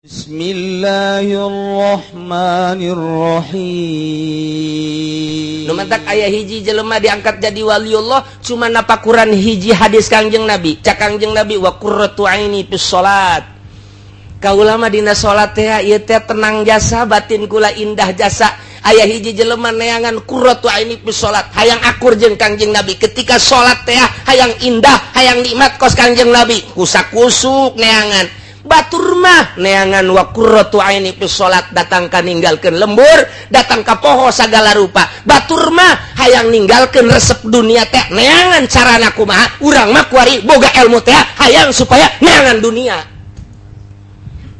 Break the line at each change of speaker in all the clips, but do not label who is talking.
Bismillahirrahmanirrahim.
Nu matak aya hiji jelema diangkat jadi waliullah cuma napakuran hiji hadis Kangjeng Nabi. Cak Kangjeng Nabi wa qurratu aini fis salat. Kaula mah dina salat teh ieu teh tenang jasa, batin kula indah jasa. Aya hiji jelema neangan qurratu aini fis salat, hayang akur jeung Kangjeng Nabi. Ketika salat teh hayang indah, hayang nikmat kos Kangjeng Nabi. Kusak-kusuk neangan. Batur mah neangan wa qurratu aini fis salat, datang ka ninggalkeun lembur, datang ka poho sagala rupa. Batur mah hayang ninggalkeun resep dunia teh neangan carana kumaha. Urang mah kuari boga ilmu teh hayang supaya neangan dunia.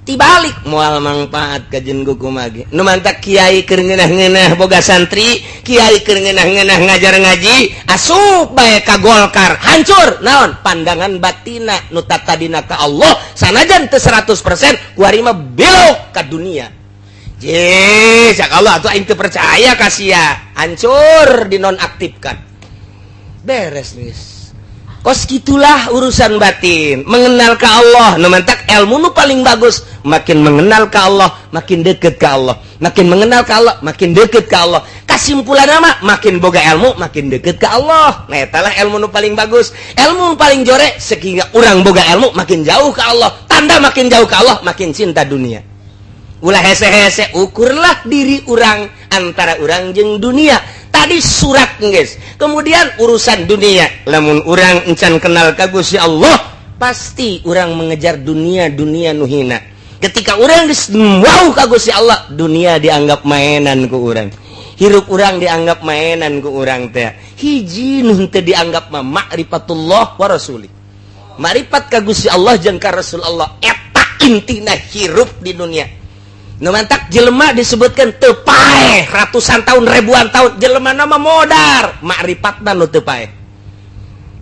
Tibalik moal mangpaat kajen kumaha ge. Nu mantak kiai keur ngeunah-ngeunah boga santri, kiai keur ngeunah-ngeunah ngajar ngaji, asup bae ka Golkar, hancur. Naon? Pandangan batina nu tatadina ka Allah sanajan teu 100% kuari mah belok ka dunia. Je, cak Allah atuh aing teu percaya ka sia. Hancur, dinonaktifkan. Beres geus. Kos gitulah urusan batin, mengenal ke Allah. Nu mantak ilmu nu paling bagus, makin mengenal ke Allah, makin deket ke Allah. Makin mengenal ke Allah, makin deket ke Allah. Kasimpulan nama, makin boga ilmu, makin deket ke Allah. Nah, etalah ilmu nu paling bagus. Ilmu nu paling jore, sehingga urang boga ilmu makin jauh ke Allah. Tanda makin jauh ke Allah, makin cinta dunia. Ulah hese-hese, ukurlah diri urang antara urang jeung dunia. Tadi surat guys. Kemudian urusan dunia, lamun urang encan kenal ka Gusti Allah, pasti urang mengejar dunia, dunia nu hina. Ketika urang geus wow ka Gusti Allah, dunia dianggap mainan ku urang. Hirup urang dianggap mainan ku urang teh. Hiji nu teu dianggap mah ma'rifatullah wa rasuli. Ma'rifat ka Gusti Allah jeung ka Rasul Allah, eta intina hirup di dunia. Nu mantak jelema disebutkan teu paeh ratusan tahun, ribuan tahun, jelema nama modar, makripatna nu teu paeh.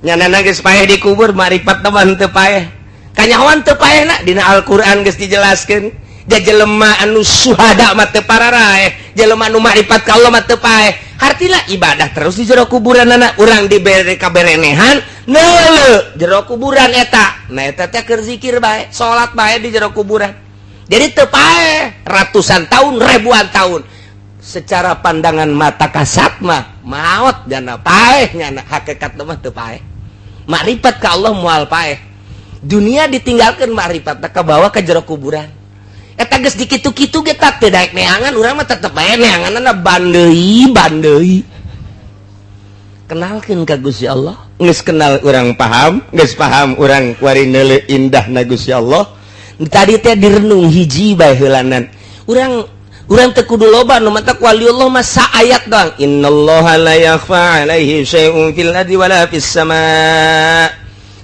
Nyanana geus paeh dikubur, makripatna mah teu paeh. Kanyahoan teu paehna dina Al-Qur'an geus dijelaskeun. Ja jelema anu suhada mah teu pararaeh, jelema anu makrifat ka Allah mah teu paeh. Hartina ibadah terus di jero kuburanana, urang dibere kaberenehan neuleu jero kuburan eta. Nah eta teh keur zikir bae, salat bae di jero kuburan. Jadi teu paeh ratusan tahun, ribuan tahun. Secara pandangan mata kasat mah maot jana paeh nyana, hakikat mah teu paeh. Makrifat ka Allah moal paeh. Dunia ditinggalkeun, makrifat ka bawa ke jero kuburan. Eta geus dikitu-kitu ge teu daek neangan, urang mah tetep bae neanganna bandeui bandeui. Kenalkeun ka Gusti Allah. Geus kenal urang paham, geus paham urang kuari neuleu indahna Gusti Allah. Tadi teh direnung hiji bae heulanan. Urang urang teu kudu loba, nu matak waliullah mah saayat doang. Innallaha la yakhfa alaihi syai'un fil ardi wala fis sama.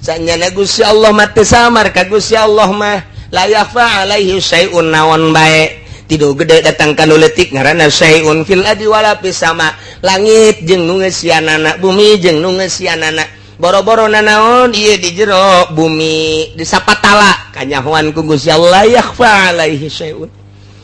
Sanyana Gusti Allah mah teu samar ka Gusti Allah mah, la yakhfa alaihi syai'un naon bae. Tidur gede datang ka nu leutik ngaranna syai'un fil ardi wala fis sama. Langit jeung nu ngeusianana, bumi jeung nu ngeusianana. Boro-boro nanaon ieu di jero bumi di sapatala kanyahoan ku Gusti Allah, la yakhfa alaihi syai'un.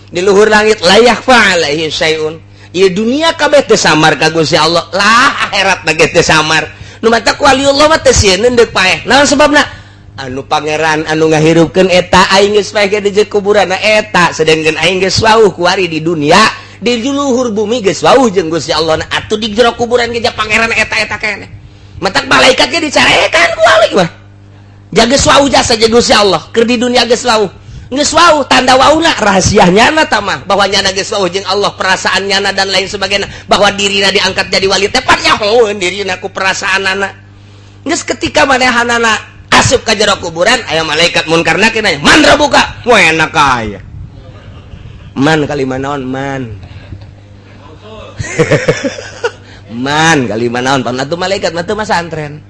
Di luhur langit la yakhfa alaihi syai'un. Ieu dunia kabeh teu samar ka Gusti Allah, lah akhirat ge teu samar. Nu matak waliullah mah teu sieun deuk paeh. Naon sebabna? Anu pangeran anu ngahirupkeun eta aing geus paeh ge di kuburanna eta, sedengkeun aing geus wauh kuari di dunia, di luhur bumi geus wauh jeung Gusti Allah. Atuh di jero kuburan ge pangeran eta-eta keneh. Matak malaikat ge dicarekan ku wali mah. Jaga wauh jasa jeung Gusti Allah, keur di dunia geus wauh. Geus wauh tanda wauhna rahasia nyana tamah bahwa nyana geus wauh jeung Allah, perasaan nyana dan lain sebagainya, bahwa dirina diangkat jadi wali teh nyahoeun dirina ku perasaanana. Geus ketika manehanana asup ka jero kuburan aya malaikat munkar nakir nanya, "Man rabbuka?" Wah enak aya. Man kalimah naon man? Man kalimah naon? Pan atuh malaikat mah teu masantren.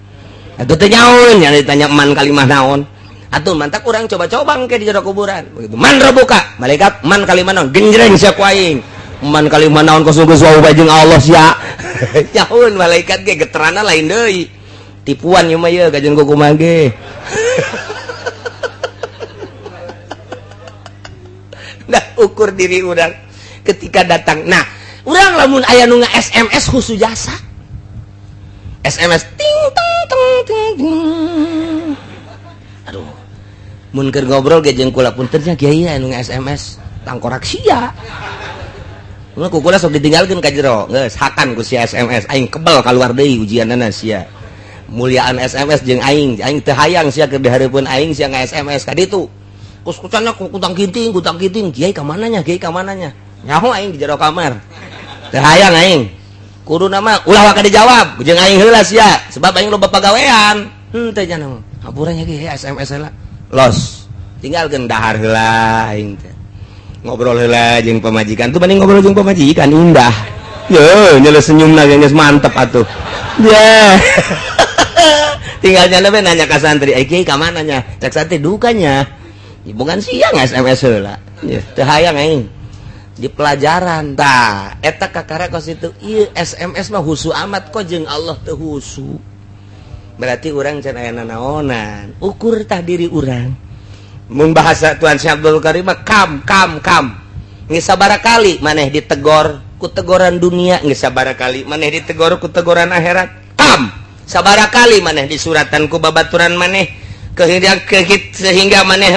Atuh teu nyaun nya ditanya man kalimah naon. Atuh mantak urang coba-coba engke di jero kuburan. Begitu. Man rabbuka? Malaikat man kalimah naon? Genjreng sia ku aing. Man kalimah naon kos geus wau bae jeung Allah sia. Nyaun malaikat ge geterana lain deui. Tipuan ieu mah ieu kajeun kumaha ge. Nah, ukur diri urang ketika datang. Nah, urang lamun aya nu nge-SMS khusus jasa. SMS ting teng teng ting ting. Aduh. Mun keur ngobrol ge jeung kula, "Punten nya, Kiai, anu SMS," tangkorak sia. Mun ku kula sok ditinggalkeun ka jero, geus hakan ku sia SMS, aing kebel keluar deui ujianana sia. Muliaan SMS jeung aing, aing teu hayang sia keur dihareupeun aing sia nga-SMS ka ditu. Kus kucana kutang kinting, kutang kinting, "Kiai ka mana nya, Kiai ka mana nya?" Nyaho aing di jero kamar. Teu hayang aing. Kudu nama ulah waka dijawab jeung aing heula sia, sebab aing loba pagawean. Henteu nya mah. Hampura nya, Kiai, SMS heula. Los. Tinggalkeun dahar heula aing teh. Ngobrol heula jeung pamajikan tuh, mending ngobrol jeung pamajikan indah. Ye, nyele senyumna ge geus mantep atuh. Ye. Tinggal nyana we nanya ka santri, "Eh, Kiai ka mana nya?" Cek santri dukanya. Bukan siang SMS heula. Ya, teu hayang aing. Di pelajaran tah eta kakara kos itu, ieu SMS mah husu amat kok jeung Allah teu husu. Berarti urang can aya nanaonan. Ukur tah diri urang. Mun bahasa Tuan Syekh Abdul Karim mah kam kam kam. Geus sabaraha kali maneh ditegor ku tegoran dunia, geus sabaraha kali maneh ditegor ku tegoran akhirat. Kam. Sabaraha kali maneh disuratan ku babaturan maneh sehingga maneh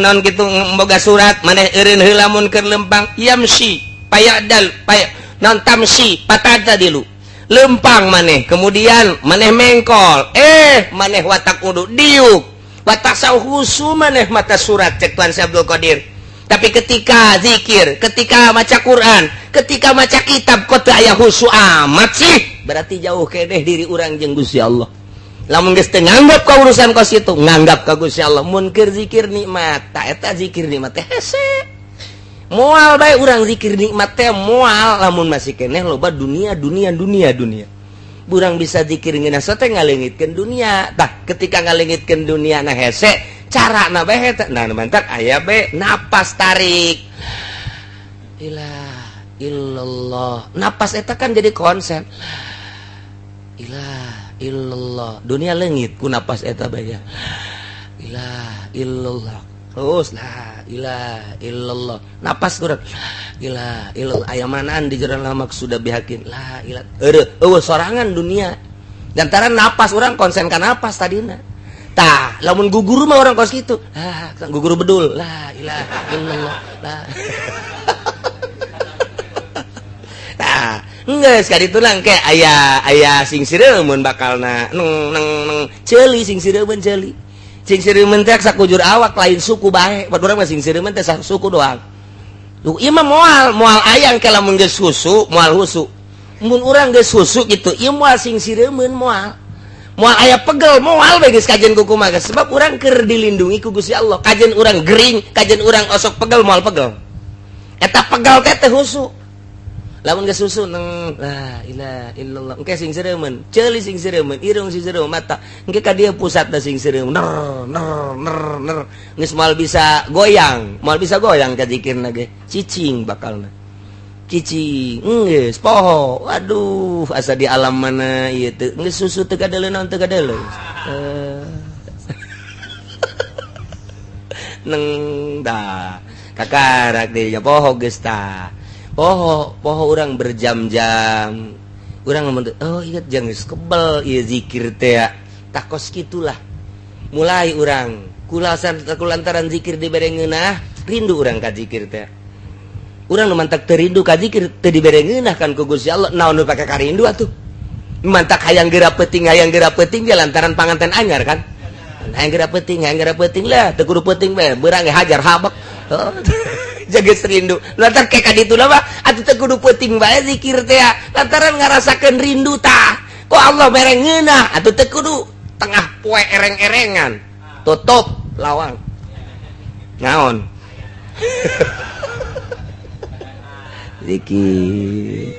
non gitu boga surat, maneh eureun heula mun keur lempang, yamsi payadal pay non tamsi patata dilu lempang maneh, kemudian maneh mengkol, eh maneh watak udu diuk watak husu maneh mata surat, cek Tuan Syekh Abdul Qadir. Tapi ketika zikir, ketika maca Quran, ketika maca kitab, kok teu aya husu amat sih, berarti jauh keneh diri urang jeung Gusti Allah. Lamun geus teu nganggap ka urusan kos itu, nganggap ka Gusti Allah, mun keur zikir nikmat ta eta zikir nikmat teh hese. Moal bae urang zikir nikmat teh moal lamun masih keneh loba dunia, dunia, dunia, dunia. Urang bisa zikir ngeunah teh ngaleungitkeun dunia. Tah, ketika ngaleungitkeun dunia na hese, cara na bae eta. Nah, mantak aya bae napas tarik, ilah illallah. Napas eta kan jadi konsen, ilah illallah, dunia leungit ku napas eta bae. Ilah illallah, terus la ilah illallah, napas kurang ilah illallah, aya manaan di jero lamak sudah bihakin la ilah eueuh eueuh sorangan dunia lantaran napas urang konsen ka napas tadina. Tah, lamun gugur mah orang kos kitu, ah, gugur bedul, la ilaha illallah la. Tah, geus ka ditu lang ke aya aya sing sireumeun bakalna neng neng neng ceuli, sing sireumeun ceuli, sing sireumeun teh sakujur awak, lain suku bae. Buat urang mah sing sireumeun teh suku doang. Duh, ieu mah moal moal ayang ke lamun geus husu, moal husu. Mun urang geus husu kitu, ieu moal sing sireumeun, moal moal aya pegel, moal bae geus kajen ku kumaha, sebab urang keur dilindungi ku Gusti Allah. Kajen urang gering, kajen urang osok pegel, moal pegel. Eta pegel teh teh husu. Lamun geus susu neng la ilaha illallah, engke sing sireumeun ceuli, sing sireumeun irung, sing sireumeun mata, engke ka dieu pusat da sing sireumeun ner ner ner ner, geus moal bisa goyang, moal bisa goyang ka zikirna ge cicing, bakalna cicing geus poho. Waduh, asa di alam mana ieu teh? Geus susu teu kadeuleu naon, teu kadeuleu neng dah kakarak deui poho geus tah. Poho poho orang berjam-jam, urang ngomong, "Oh, ingat jangan kebel ieu zikir teh." Takos gitulah mulai urang kulasan kulantaran zikir dibere ngeunah, rindu urang ka zikir teh. Urang nu mantak teu rindu ka zikir teu dibere ngeunah kan ku Gusti Allah, naon nu pake karindu atuh? Mantak hayang geura peuting, hayang geura peuting dia lantaran panganten anyar kan, hayang geura peuting, hayang geura peuting lah, teu kudu peuting bae, beurang ge hajar habek. Oh, jaga rindu lantar kayak kaditu lah atuh, teu kudu peuting bae zikir teh lantaran ngarasakeun rindu. Tah, kok Allah mere ngeunah atuh teu kudu tengah poe ereng-erengan, tutup lawang naon zikir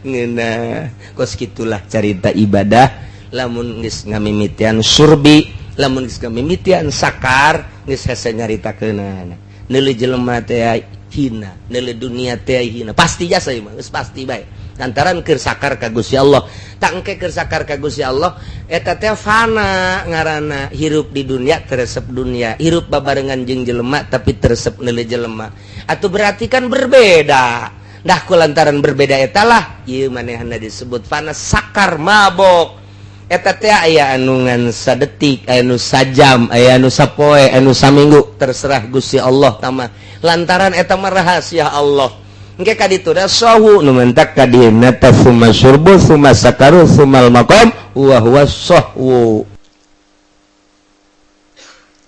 ngeunah. Kos kitulah carita ibadah lamun geus ngamimitian surbi, lamun geus ngamimitian sakar, geus hese nyaritakeunana. Neuleuh jelema teh hina, neuleuh dunia teh hina, pasti jasa ieu mah geus pasti bae lantaran keur sakar ka Gusti Allah. Tak engke keur sakar ka Gusti Allah eta teh fana ngaranna, hirup di dunia teresep dunia, hirup babarengan jeung jelema tapi teresep neuleuh jelema atuh, berarti kan berbeda. Dah ku lantaran berbeda eta lah ieu manehna disebut fana, sakar, mabok. Eta teh aya anu ngan sadetik, aya anu sajam, aya anu sapoe, anu saminggu, terserah Gusti Allah tama. Lantaran eta mah rahasia Allah. Engke ka ditu da sahu nu mentak ka dieuna teh summa syurbu summa sakaru summal maqam wa huwa sahwu.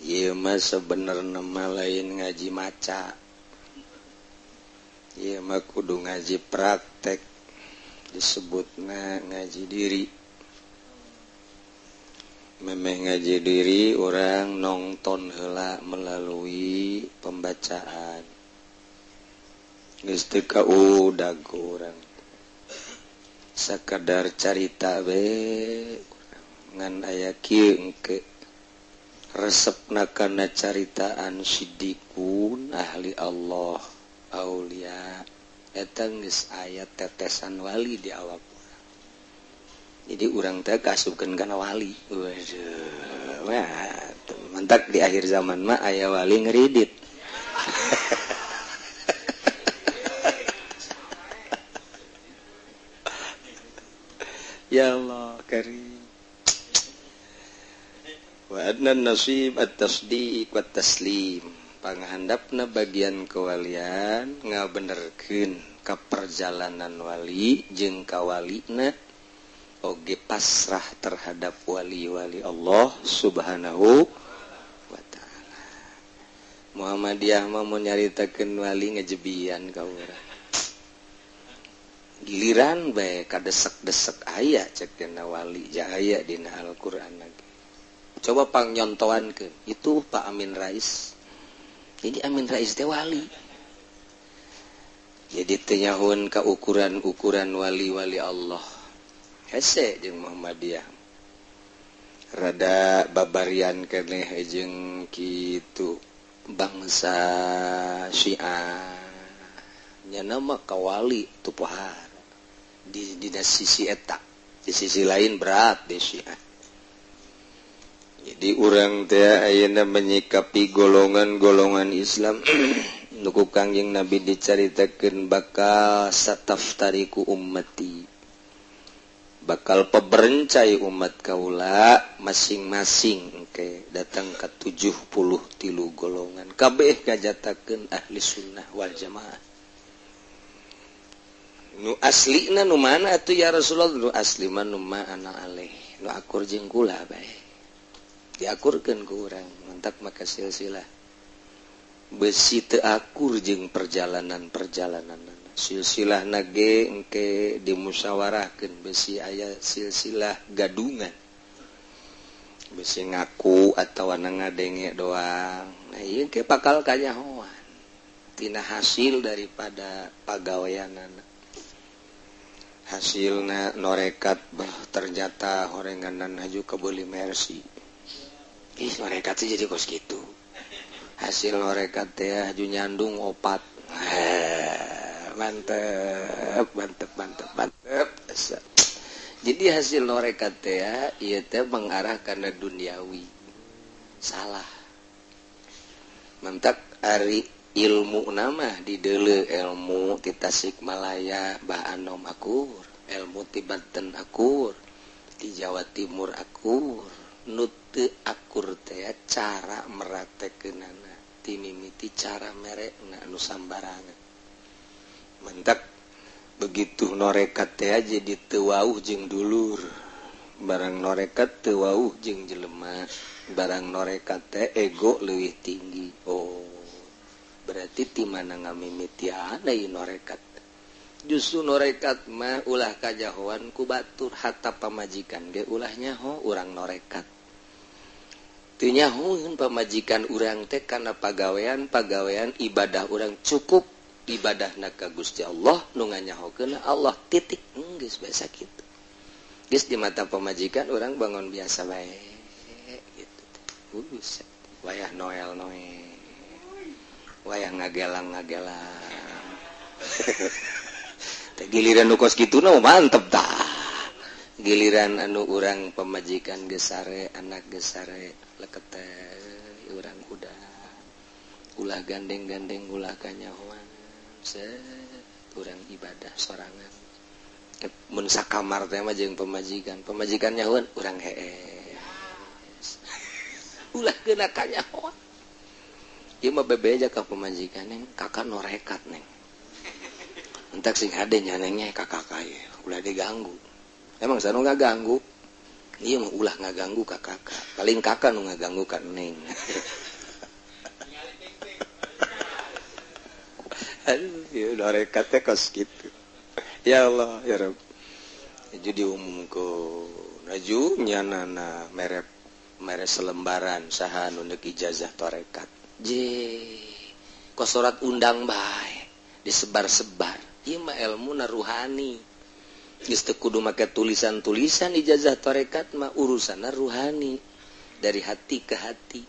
Ieu mah sebenarna mah lain ngaji maca. Ieu mah kudu ngaji praktek, disebutna ngaji diri. Memeh ngaji diri orang nonton heula melalui pembacaan. Geus teu kaudag urang. Sakadar carita we ngan aya kieu engke resepna kana caritaan siddiqun ahli Allah aulia eta geus aya tetesan wali di awak urang. Jadi urang teh kasupkeun kana wali. Waduh, wah, mantak di akhir zaman mah aya wali ngeridit. Ya Allah karim. Wa adna nasib at-tasdiq wa taslim. Panghandapna bagian kewalian ngabenerkeun ka perjalanan wali jeung kawalina oge pasrah terhadap wali-wali Allah Subhanahu wa ta'ala. Muhammadiyah mah mun nyaritakeun wali ngejebian ka urang. Giliran bae kadesek-desek aya cek dina wali jaya dina Al-Qur'an lagi. Coba pangnyontoankeun itu Pak Amin Rais. Jadi Amin Rais teh wali. Jadi teu nyahoeun ka ukuran-ukuran wali-wali Allah. Hese jeung Muhammadiyah. Rada babarian keneh jeung kitu bangsa Syiah. Nya mah ka wali tupohar. Di sisi eta, di sisi lain berat di Syiah. Jadi urang teh ayeuna menyikapi golongan-golongan Islam nu ku Kangjeng Nabi dicaritakeun bakal sataftariku ummati, bakal peberencai umat kaula masing-masing engke datang ka 73 golongan kabeh ngajatakeun ahli sunnah wal jamaah. Nu aslina nu mana atuh ya Rasulullah? Nu asli mah nu ma ana aleh, nu akur jeung kula bae. Diakurkeun ku urang, mantak maka silsilah besi teu akur jeung perjalanan-perjalanan. Silsilah nage engke dimusyawarahkeun besi aya silsilah gadungan. Besi ngaku atawa ngadenge doang. Nah ieu ke bakal kanyahoan tina hasil daripada pagaweanana. Hasilna norekat bah ternyata horenganan haju kebeuli Mercy. Ih norekat sih jadi kos gitu. Hasil norekat teh haju nyandung opat. Mantep, mantep, mantep, mantep. Jadi hasil norekat teh ieu teh mengarah kana duniawi. Salah. Mantak ari ilmu nama di deuleu ilmu ti Tasikmalaya Bah Anom akur, ilmu ti Banten akur, di Jawa Timur akur, nu teu akur teh cara meratekeunana, ti mimiti cara merekna anu sambarangan. Mentak begitu norekat teh jadi teu wauh jeung dulur, barang norekat teu wauh jeung jelema, barang norekat teh ego leuwih tinggi. Oh, berarti ti mana ngamimitian deui norekat. Justru norekat mah ulah kajahoan ku batur, hatta pamajikan ge ulah nyaho urang norekat. Teu nyahoeun pamajikan urang teh kana pagawean-pagawean ibadah urang cukup ibadahna ka Gusti Allah nu nganyahokeun Allah titik geus biasa kitu. Geus di mata pamajikan urang bangun biasa bae gitu. Buset, wayah Noel Noel. Wayah ngagelang-ngagelang. Teh giliran nu kos kitu na mantep tah. Giliran anu urang pamajikan geus sare, anak geus sare, lekete urang udah. Ulah gandeng-gandeng ulah kanyahoan. Set urang ibadah sorangan. Mun sakamar teh mah jeung pamajikan, pamajikan nyahoan urang hees. Ulah kena kanyahoan. Ieu mah bebeja ka pamajikan, "Neng, kakak norekat, Neng." Entak sing hade nya, Nengnya, kakak kaya ulah diganggu. Emang sana ganggu? Iya mah ulah ngaganggu ka kakak, paling kakak nu ngaganggu ka Neng. Aduh, ya norekat teh kos kitu. Ya Allah, ya Rabb. Jadi umumkeun aju nyanana mere mere selembaran saha nu neuk ijazah tarekat. Je kos surat undang bae disebar-sebar. Ieu mah ilmu na ruhani. Geus teu kudu make tulisan-tulisan ijazah tarekat mah, urusanna ruhani dari hati ke hati.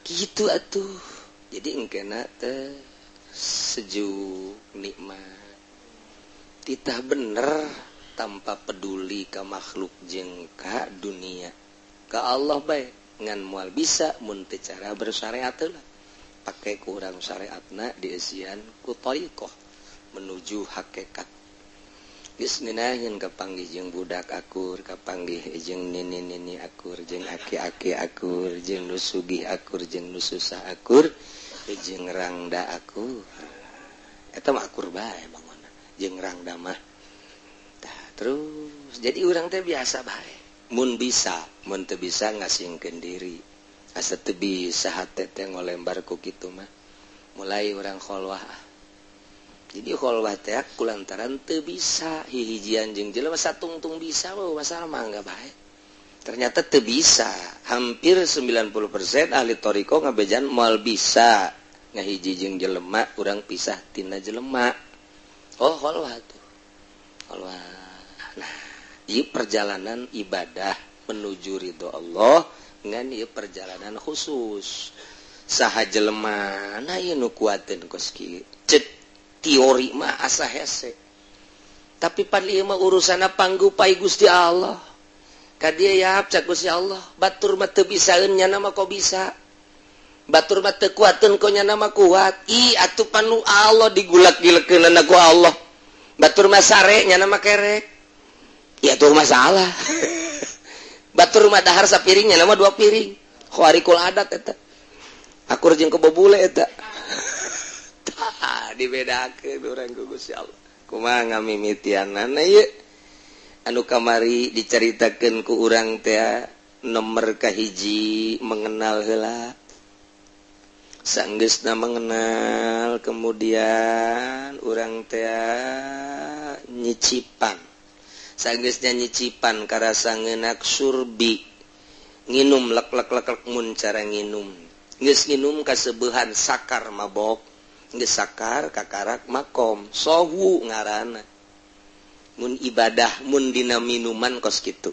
Kitu atuh. Jadi engkena teh sejuk nikmat. Titah bener tanpa peduli ka makhluk jeung ka dunia. Ka Allah bae ngan moal bisa mun teu cara bersyariat heula. Pake ku urang syariatna dieusian ku thariqah menuju hakikat. Geus ngeunaheun kapanggih jeung budak akur, kapanggih jeung nini-nini akur, jeung aki-aki akur, jeung nu sugih akur, jeung nu susah akur, jeung rangda akur. Eta mah akur bae bangunna jeung rangda mah. Tah terus jadi urang teh biasa bae. Mun bisa, mun teu bisa ngasingkeun diri. Asa teu bisa hate teh ngolembar ku kitu mah. Mulai urang kholwah. Jadi kholwah teh kulantaran teu bisa hihijian jeung jelema satungtung bisa mah masalah mah enggak bae. Ternyata teu bisa. Hampir 90% ahli thariqah ngabejan moal bisa ngahiji jeung jelema urang pisah tina jelema. Oh kholwah tuh. Kholwah. Nah, ieu perjalanan ibadah menuju ridho Allah ngan ieu perjalanan khusus. Saha jelema na ieu nu kuateun kos kieu. Cek teori mah asa hese. Tapi pan ieu mah urusanna panggupai Gusti Allah. Ka dieu yap cak Gusti Allah, batur mah teu bisaeun nyana mah kok bisa. Batur mah teu kuateun kok nyana mah kuat. Ih atuh panu Allah digulak-gilekeunana ku Allah. Batur mah sare nyana mah kerek. Ya tuh masalah. Batur mah dahar sapiring nyana mah 2 piring. Khawarikul adat eta. Akur jeung kebobule eta. Tah dibedakeun urang ku Gusti Allah. Kumaha ngamimitianana ieu? Anu kamari dicaritakeun ku urang teh nomor kahiji mengenal heula. Sanggeusna mengenal kemudian urang teh nyicipan. Sanggeusna nyicipan karasa ngeunak surbi. Nginum lek lek lek lek mun cara nginum. Geus nginum kasebeuhan sakar mabok. Geus sakar kakarak makom sohu ngaranna. Mun ibadah mun dina minuman kos kitu.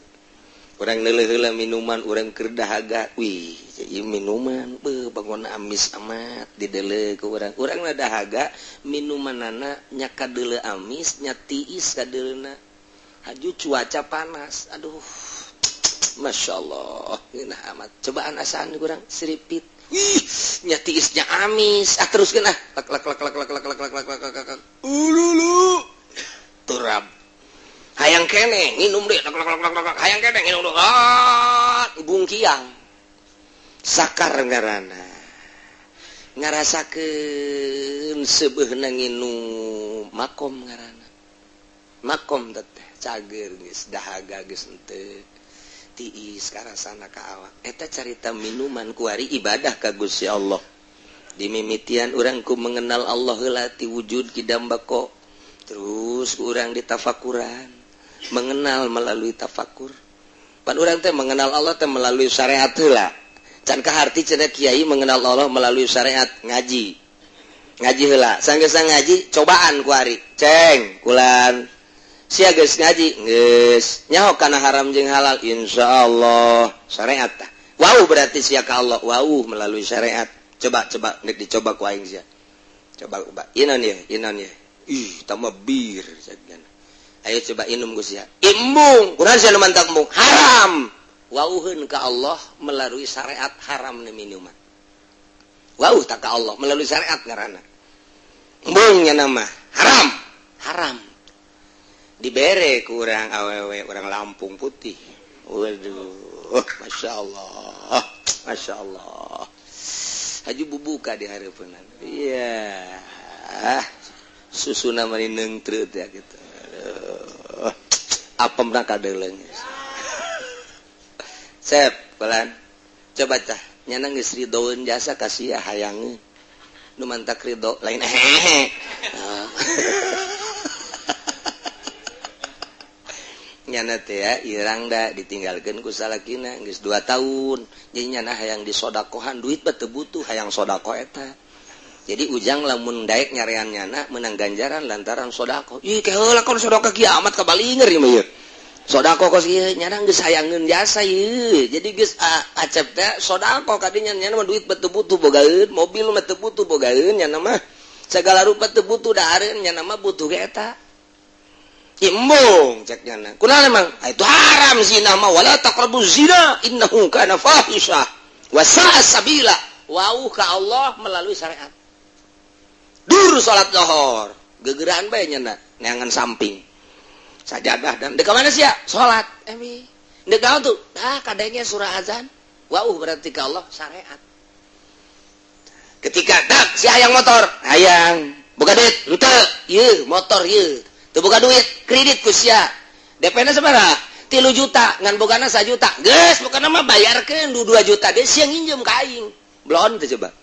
Urang neuleuh heula minuman urang keur dahaga. Wih, ieu minuman beuh bangun amis amat dideuleu ku urang. Urang na dahaga minumanana nya kadeuleu amis nya tiis kadeuleuna. Haju cuaca panas. Aduh. Masya Allah, ngeunah amat. Cobaan asaan kurang siripit. Ih, nya tiisnya amis. Ah teruskeun ah. Lek lek lek lek lek lek lek lek lek lek lek. Ululu. Turab. Hayang kene nginum deui. Lek lek lek lek. Hayang kene nginum deui. Ah, bungkiang. Sakar ngaranna. Ngarasakeun seubeuhna nginum makom ngaranna. Makom teh cager geus dahaga geus henteu. Tiis karasana ka awak. Eta carita minuman kuari ibadah ka Gusti Allah. Dimimitian urang ku mengenal Allah heula ti wujud kidam bako. Terus urang ditafakuran, mengenal melalui tafakur. Pan urang teh mengenal Allah teh melalui syariat heula. Can kaharti cenah kiai mengenal Allah melalui syariat ngaji. Ngaji heula, sanggeus ngaji cobaan kuari. Ceng, kulan. Sia geus ngaji, geus nyaho kana haram jeung halal, insyaallah syariat tah. Wau berarti sia ka Allah, wau melalui syariat. Coba coba nek dicoba ku aing sia. Coba coba. Ieu naon ieu? Ieu naon ieu? Ih, tambah bir sagana. Ayo coba inum ku sia. Imbung, kurang sia nu mantak embung, haram. Wauheun ka Allah melalui syariat haram ni minuman. Wau tak ka Allah melalui syariat ngaranna. Embung nya nama haram, haram. Dibere ku urang awewe orang Lampung putih. Waduh, Masya Allah, Masya Allah. Haju bubuka di hareupeunna. Iya, susuna mani neungtreut ya gitu. Aduh, apemna kadeuleng. Sep, pelan. Coba tah, nyana geus ridoeun jasa ka sia hayangeun. Nu mantak ridho lain hehe. Nyana teh ya irang da ditinggalkeun ku salakina geus 2 tahun. Jadi nyana hayang disodakohan, duit mah teu butuh, hayang sodako eta. Jadi ujang lamun daek nyarean nyana menang ganjaran lantaran sodako. Ih keheula kon sodako kiamat kabalinger ieu mah ieu. Sodako kos ieu nyana geus hayangeun jasa ieu. Jadi geus acep teh sodako kadinya nyana mah duit mah teu butuh bogaeun, mobil mah teu butuh bogaeun, nyana mah segala rupa teu butuh dahareun, nyana mah butuh ge eta. Imbung cek nyana. Kunaon emang? Ah, itu haram zina mah, wala taqrabu zina innahu kana fahisyah wa sa'a sabila. Wau ka Allah melalui syariat. Dur salat zuhur, gegeraan bae nyana neangan samping. Sajadah dan deuk ka mana sia? Salat. Emi. Deuk naon tuh? Ah, kadenge surah azan. Wau berarti ka Allah syariat. Ketika dak si hayang motor, hayang. Boga duit, henteu. Ieu motor ieu. Teu boga duit, kredit ku sia. DP-na sabaraha? 3 juta, ngan bogana 1 juta. Geus, pokona mah bayarkeun du 2 juta geus sia nginjem ka aing. Belon teh coba.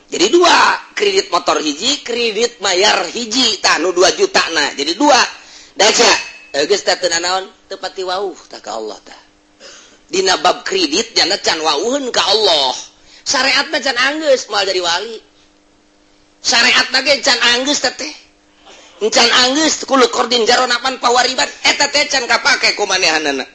Jadi dua, kredit motor hiji, kredit mayar hiji, tah nu 2 juta na. Jadi dua. Daek sia, geus teh teu nanaon, teu pati wauh tah ka Allah tah. Dina bab kredit jana can wauheun ka Allah. Syariatna can anggeus moal jadi wali. Syariatna ge can anggeus teh teh. Can anggeus kulo kordin jaronapan pawariban eta teh can kapake ku manehanana.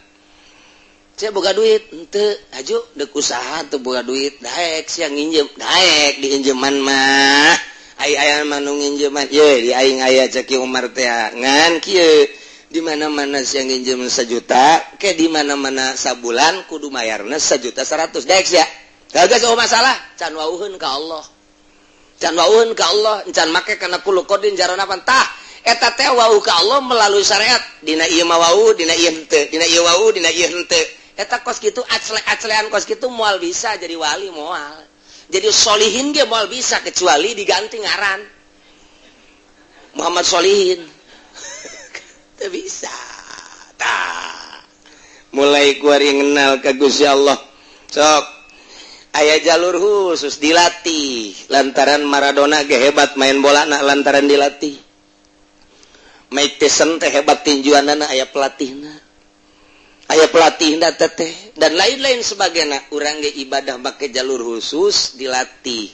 Sia boga duit henteu, haju deuk usaha teu boga duit, daek sia nginjem, daek diinjeman mah. Ai aya mah nu nginjeman, ye di aing aya cek Ki Umar teh ngan kieu. Di mana-mana sia nginjem 1 juta, ke di mana-mana sabulan kudu mayarna 1.100.000 daek sia. Gagas oh masalah, can wauheun ka Allah. Can wauheun ka Allah, can make kana kulo kodin jaronapan tah. Eta teh wau ka Allah melalui syariat. Dina ieu mah wau, dina ieu henteu, dina ieu wau, dina ieu henteu. Eta kos kitu acle-aclean kos kitu moal bisa jadi wali moal. Jadi solihin ge moal bisa kecuali diganti ngaran. Muhammad Solihin. Teu bisa. Tah. Mulai kuari ngenal ka Gusti Allah. Sok aya jalur khusus dilatih lantaran Maradona ge hebat main bola na lantaran dilatih. Mike Tyson teh hebat tinjuanana aya pelatihna. Aya pelatihna teh dan lain-lain sebagainya. Urang ge ibadah make jalur khusus dilatih.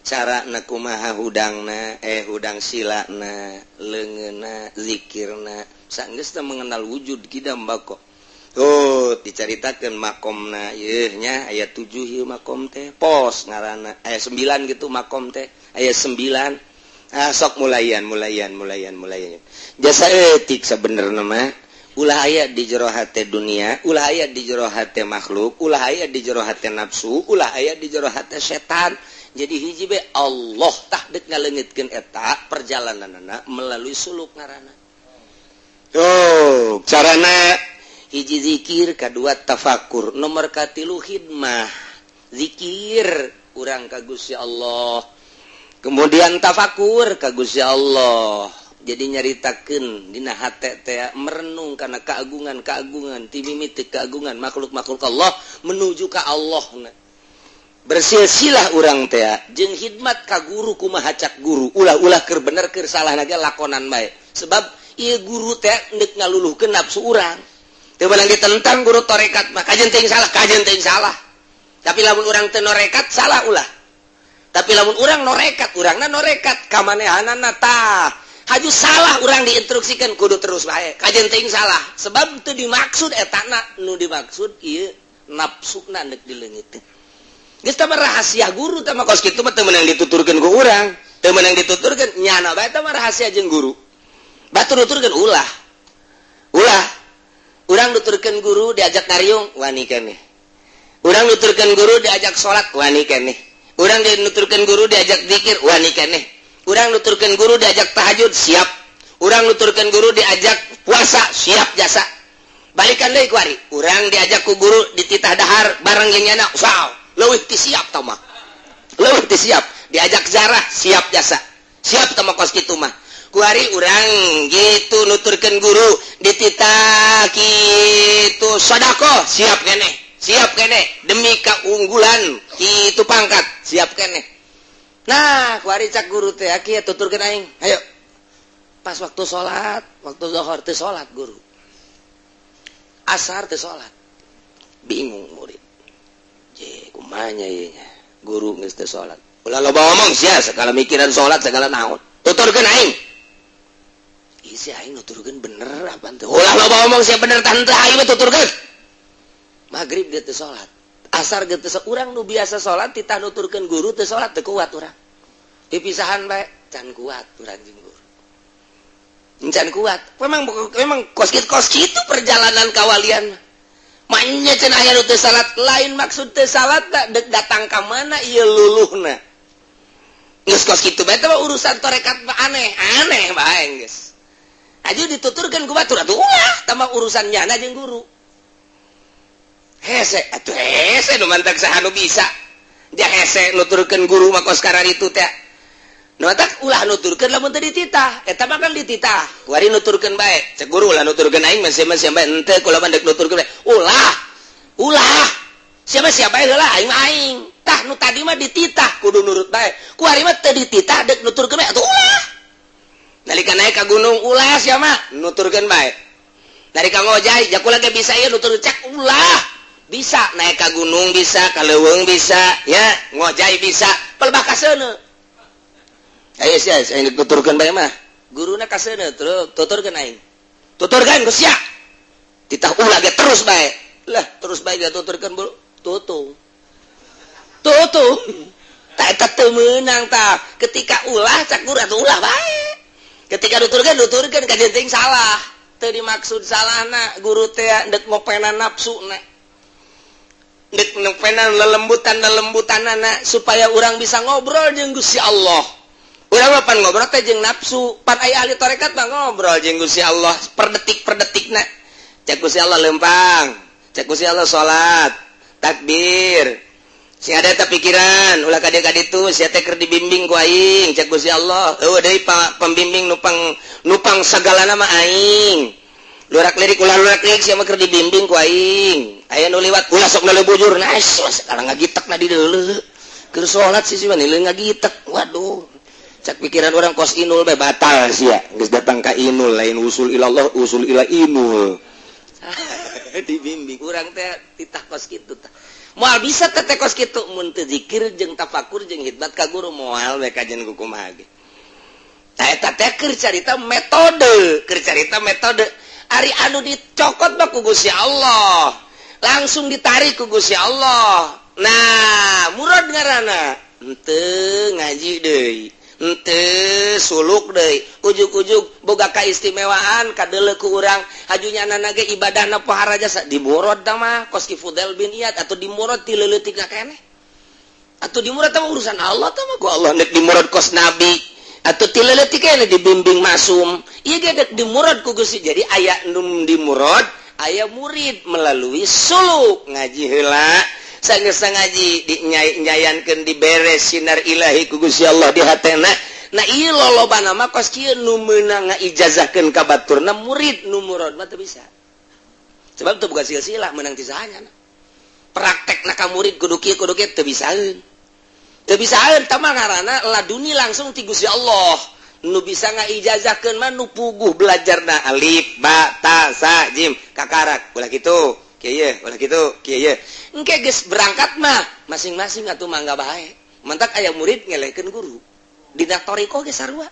Cara na kumaha hudangna, hudang silana, leungeunna, zikirna. Sanggeus teh mengenal wujud kidam bako. Oh, dicaritakeun makomna ieu nya aya 7 ieu makom teh. Pos ngaranna aya 9 gitu makom teh. Aya 9. Ah sok mulayan mulayan mulayan mulayan. Jasa etik sabenerna mah ulah aya di jero hate dunia, ulah aya di jero hate makhluk, ulah aya di jero hate nafsu, ulah aya di jero hate setan. Jadi hiji be Allah tah deuk ngaleungitkeun eta perjalananna melalui suluk ngaranna. Oh, carana hiji zikir, kadua tafakur, nomor katilu khidmah. Zikir urang ka Gusti Allah, kemudian tafakur ka Gusti Allah. Jadi nyaritakeun dina hate teh merenung kana keagungan-keagungan ti mimiti keagungan makhluk-makhluk Allah menuju ka Allah. Bersilsilah urang teh jeung khidmat ka guru kumaha cak guru, ulah-ulah keur bener keur salah ge lakonan bae. Sebab ieu guru teh deuk ngaluluhkeun nafsu urang. Teu meunang ditentang guru tarekat mah, kajen teuing salah, kajen teuing salah. Tapi lamun urang teu norekat salah ulah. Tapi lamun urang norekat, urangna norekat kamanehanana tah. Haju salah urang diinstruksikan kudu terus bae. Kajen teuing salah. Sebab teu dimaksud etana, nu dimaksud ieu nafsuna deuk dileungiteun. Geus tah rahasia guru tah mah kos kitu mah teu meunang dituturkeun ku urang. Teu meunang dituturkeun nyana bae tah mah rahasia jeung guru. Batur nuturkeun ulah. Ulah. Urang nuturkeun guru diajak ngariung wani keneh. Urang nuturkeun guru diajak salat wani keneh. Urang nuturkeun guru diajak zikir wani keneh. Urang nuturkeun guru diajak tahajud siap. Urang nuturkeun guru diajak Puasa siap jasa. Balikan deui kuari, urang diajak ku guru dititah dahar bareng jeung nyana, wow, leuwih ti siap tah mah, leuwih ti siap. Diajak zarah siap jasa, siap tah mah. Kos kitu mah kuari urang gitu nuturkeun guru dititah kitu sodakoh, siap keneh, siap keneh demi keunggulan kitu pangkat, siap keneh. Nah, kuari cak guru teh kieu, "Tuturkeun aing, ayo." Pas waktu salat, waktu zuhur teu salat guru, asar teu salat. Bingung murid je, kumanya ieu nya, guru geus teu salat? "Ulah loba ngomong sia, segala mikiran salat segala naon, tuturkeun aing." Isi aing nuturkeun bener apa teu? "Ulah loba ngomong sia, bener tah henteu, aing mah tuturkeun." Maghrib dia teu salat, asar ge teu. Urang nu biasa salat titah nuturkeun guru teu salat, teu kuat urang. Dipisahan bae can kuat urang jeung guru, can kuat. Memang memang kos kitu, kos kitu perjalanan kawalian. Maknya cenah aya nu teu salat, lain maksud teu salat tak dek datang ka mana ieu luluhna. Geus kos kitu bae mah urusan tarekat mah aneh aneh bae. Geus aju dituturkeun ku batur atuh ulah, tambah urusan nyana jeung guru hese atuh, hese nu mantak saha nu bisa dia hese nuturkeun guru mah kos itu teh. Nu matak ulah nuturkeun lamun teu dititah. Eta mah kan dititah. Kuari nuturkeun bae. Cek guru, "Ulah nuturkeun aing mah, siapa siapa henteu, kula mah dek nuturkeun bae." Ulah. Ulah. Siapa siapa heula, aing mah aing. Tah, nu tadi mah dititah kudu nurut bae. Kuari mah teu dititah dek nuturkeun bae atuh ulah. Nalika naik ka gunung, "Ulah sia mah," nuturkeun bae. Nalika ngojay, "Ja kula ge bisa ieu nutur," cek ulah. Bisa naik ka gunung bisa, ka leuweung bisa, ya, ngojay bisa, pelbah kaseuneu. Ayo sia, aing tuturkeun bae mah. Guruna kaseuneu, terus tuturkeun aing. Tuturkeun ku sia. Titah ulah ge terus bae. Lah, terus bae ge tuturkeun buru. Tutung. Tutung. Tak eta teu meunang tah. Ketika ulah cak guru atuh ulah bae. Ketika nuturkeun, nuturkeun kajeun teuing salah. Teu dimaksud salahna guru teh dek ngopenan nafsuna. Dek ngopenan lelembutan lelembutanana supaya urang bisa ngobrol jeung Gusti Allah. Urang mah pan ngobrol teh jeung nafsu, pan aya ahli tarekat mah ngobrol jeung Gusti Allah per detik per detikna. Cek Gusti Allah lempang, cek Gusti Allah salat, takbir. Sing ada eta pikiran, ulah ka dieu ka ditu, sia teh keur dibimbing ku aing, cek Gusti Allah. Eueuh deui pembimbing nupang nupang sagalana mah aing. Lurak lirik ulah lurak lirik, sia mah keur dibimbing ku aing. Aya nu liwat ulah sok noleh bujur, nah sekarang ngagitek na di deuleu. Keur salat sih mah ngagitek. Waduh. Cak pikiran orang kos inul bae batal sia. Geus datang ka inul, lain usul ilallah, usul ila inul. Dibimbing urang teh titah kos kitu tah. Moal bisa teh kos kitu mun teu zikir jeung tafakur jeung khidmat ka guru, moal we kajian ku kumaha ge. Tah, eta teh keur carita metode, keur carita metode. Ari anu dicokot mah ku Gusti Allah. Langsung ditarik ku Gusti Allah. Nah, murad ngaranna. Henteu ngaji deui, henteu suluk deui, ujug-ujug boga kaistimewaan kadeuleu ku urang hajunya anak ge ibadahna pohara jasa, dimurad tah mah kos Ki Fudel bin Iyad atau dimurad ti leuletikna keneh atau dimurad tah urusan Allah tah mah ku Allah. Nek dimurad kos nabi atau ti leuletik keneh dibimbing masum, ieu ge dek dimurad ku Gusti. Jadi aya nu dimurad, aya murid melalui suluk, ngaji heula. Sanggeus ngaji dinyayankeun, diberes sinar ilahi ku Gusti Allah di hatena. Nah, ieu lolobana mah kos kieu nu meunang ngaijazahkeun ka baturna murid. Nu murad mah teu bisa, sebab teu boga silsilah meunang ti sahanya. Praktekna ka murid kudu kieu kudu kieu, teu bisaeun, teu bisaeun. Tah mah ngaranna laduni langsung ti Gusti Allah. Nu bisa ngaijazahkeun mah nu puguh belajarna alif ba ta sa jim kakarak, ulah kitu kieu, ulah kitu kieu. Engke geus berangkat mah masing-masing atuh mangga bae. Mantak aya murid ngelehkeun guru dina thoriqoh ge sarua.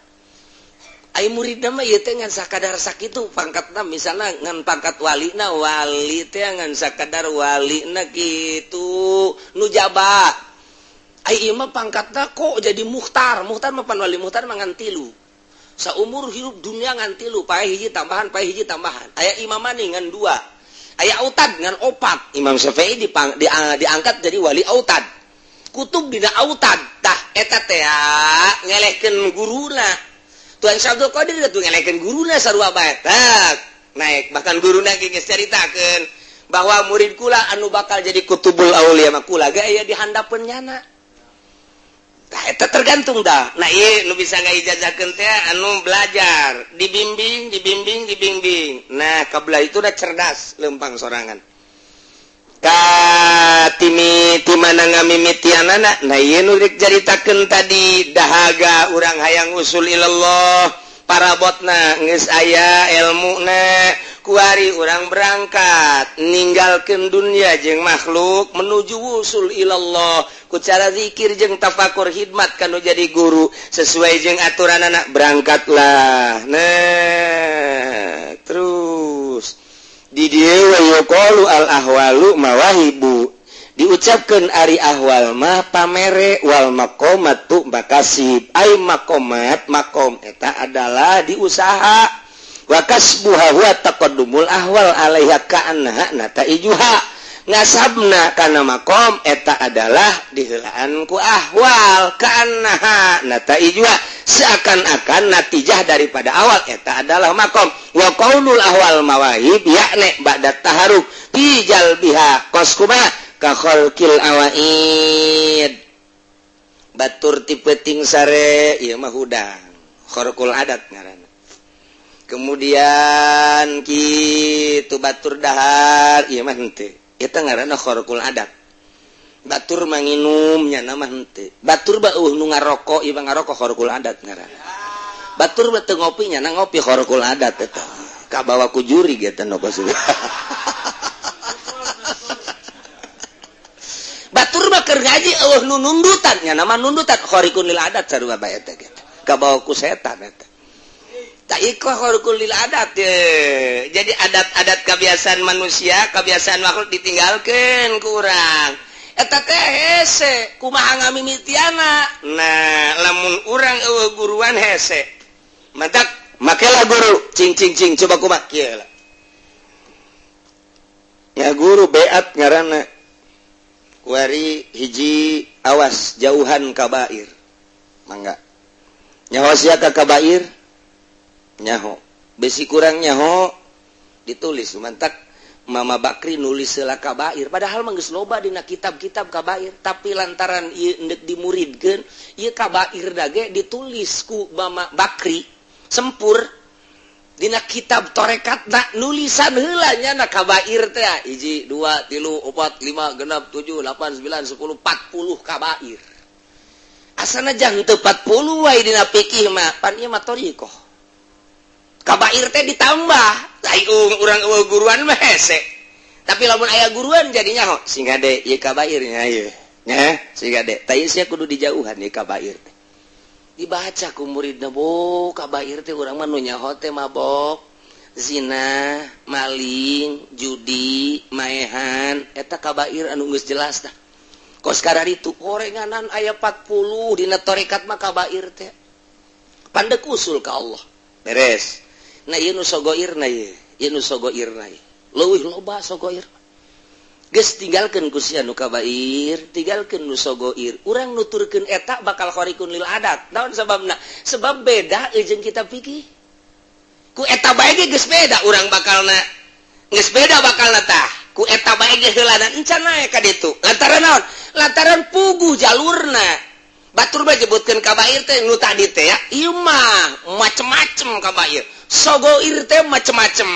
Aya murid mah ieu teh ngan sakadar sakitu pangkatna, misalna ngan pangkat walina, wali teh ngan sakadar walina kitu nujaba. Ai ieu mah pangkatna kok jadi mukhtar. Mukhtar mah pan wali, mukhtar mah ngan tilu saumur hidup dunia, ngan tilu, pae hiji tambahan, pae hiji tambahan. Aya imamani ngan dua, aya autad ngan opat. Imam Syafi'i diangkat jadi wali autad, kutub dina autad. Tah, eta teh ngelehkeun guruna. Tuan Syekh Abdul Qadir tuh ngelehkeun guruna sarua bae. Tah. Naik, bahkan guru ge geus caritakeun bahwa murid kula anu bakal jadi kutubul aulia mah kula ge aya di handapeun nyana. Tah, eta tergantung dah. Nah, ieu nu bisa ngaijazahkeun teh anu belajar, dibimbing, dibimbing, dibimbing. Nah, kabelah itu udah cerdas lempang sorangan. Ka timi ti mana ngamimitianana? Nah, ieu nu rek caritakeun tadi, dahaga urang hayang usul ilallah, parabotna geus aya ilmuna, kuari urang berangkat ninggalkeun dunia jeung makhluk menuju wusul ilallah ku cara zikir jeung tafakur, hidmat kanu jadi guru sesuai jeung aturan anak, berangkatlah. Nah, terus di dieu wa yuqalu al ahwalu mawahibu, diucapkan ari ahwal mah pamere, wal maqamatu makasib, ai maqamat makom eta adalah diusaha, wa kasbuha huwa taqaddumul ahwal alaiha ka'annaha nataijuha, ngasabna kana makom eta adalah diheulaan ku ahwal, ka'annaha nataijuha, seakan-akan natijah daripada awal eta adalah makom. Wa qaulul ahwal mawahib yakni ba'da taharuk fi jalbiha, kos kumaha? Ka khalqil awaid, batur ti peuting sare, ieu mah hudang, kharqul adat ngaranna. Kemudian kitu, batur dahar, ieu mah henteu, eta ngaranna kharqul adat. Batur manginum, nya mah henteu. Batur bauh nu ngarokok, ieu mah ngarokok, kharqul adat ngaranna. Batur mah teu ngopi, nya ngopi, kharqul adat eta, kabawa ku jurig eta nu kos. Batur mah keur ngaji eueuh nu nundutan, nya nama nundutan, khariqun lil adat sarua bae eta gitu, kabawa ku setan eta. Tak ikhwah, khariqun lil adat ye. Jadi adat-adat kebiasaan manusia, kebiasaan makhluk ditinggalkan kurang eta teh hese. Kumaha ngamimitiana? Nah, lamun urang eueuh guruan hese, mantak makelah guru. Cing cing cing, coba kumaha kieu lah ya, guru beat ngaranna. Kuari hiji, awas jauhan kabair. Mangga nyaho sia ka kabair, nyaho besi kurang nyaho ditulis. Mantak Mama Bakri nulis heula kabair, padahal mah geus loba dina kitab-kitab kabair, tapi lantaran ieu endek dimuridkeun ieu kabair dage ditulis ku Mama Bakri sempur dina kitab torekat na, nulisan heula nya na kabair teh hiji, dua, tilu, opat, lima, genap, tujuh, delapan, sembilan, 10, 40 kabair. Asana jang teu 40 wae dina fikih mah, pan ieu mah thoriqoh, kabair teh ditambah. Ai urang eueuh guruan mah hese, tapi lamun aya guruan jadinya ho sing gade ieu kabairnya ieu nya, sing gade tah ieu sia kudu dijauhan ieu kabair teh. Dibaca ku muridna, bo kabair teh urang mah nu nyaho teh mabok, zina, maling, judi, maehan, eta kabair anu geus jelas tah. Kos itu gorenganan aya 40 dina torekat mah kabair teh pandek usul ka Allah beres. Nah, ieu nu sogoir na, ieu ieu nu sogoir na, leuwih loba sogoir. Geus tinggalkeun ku sia nu kabair, tinggalkeun nu sogoir. Urang nuturkeun eta bakal khariqun lil adat. Naon sababna? Sebab beda jeung kitab fikih. Ku eta bae ge geus beda urang bakalna, geus beda bakalna tah. Ku eta bae ge heulana encan naek ka ditu. Lantaran naon? Lantaran puguh jalurna. Batur mah nyebutkeun kabair teh nu tadi teh ya, ieu mah macem-macem kabair. Sogoir teh macem-macem.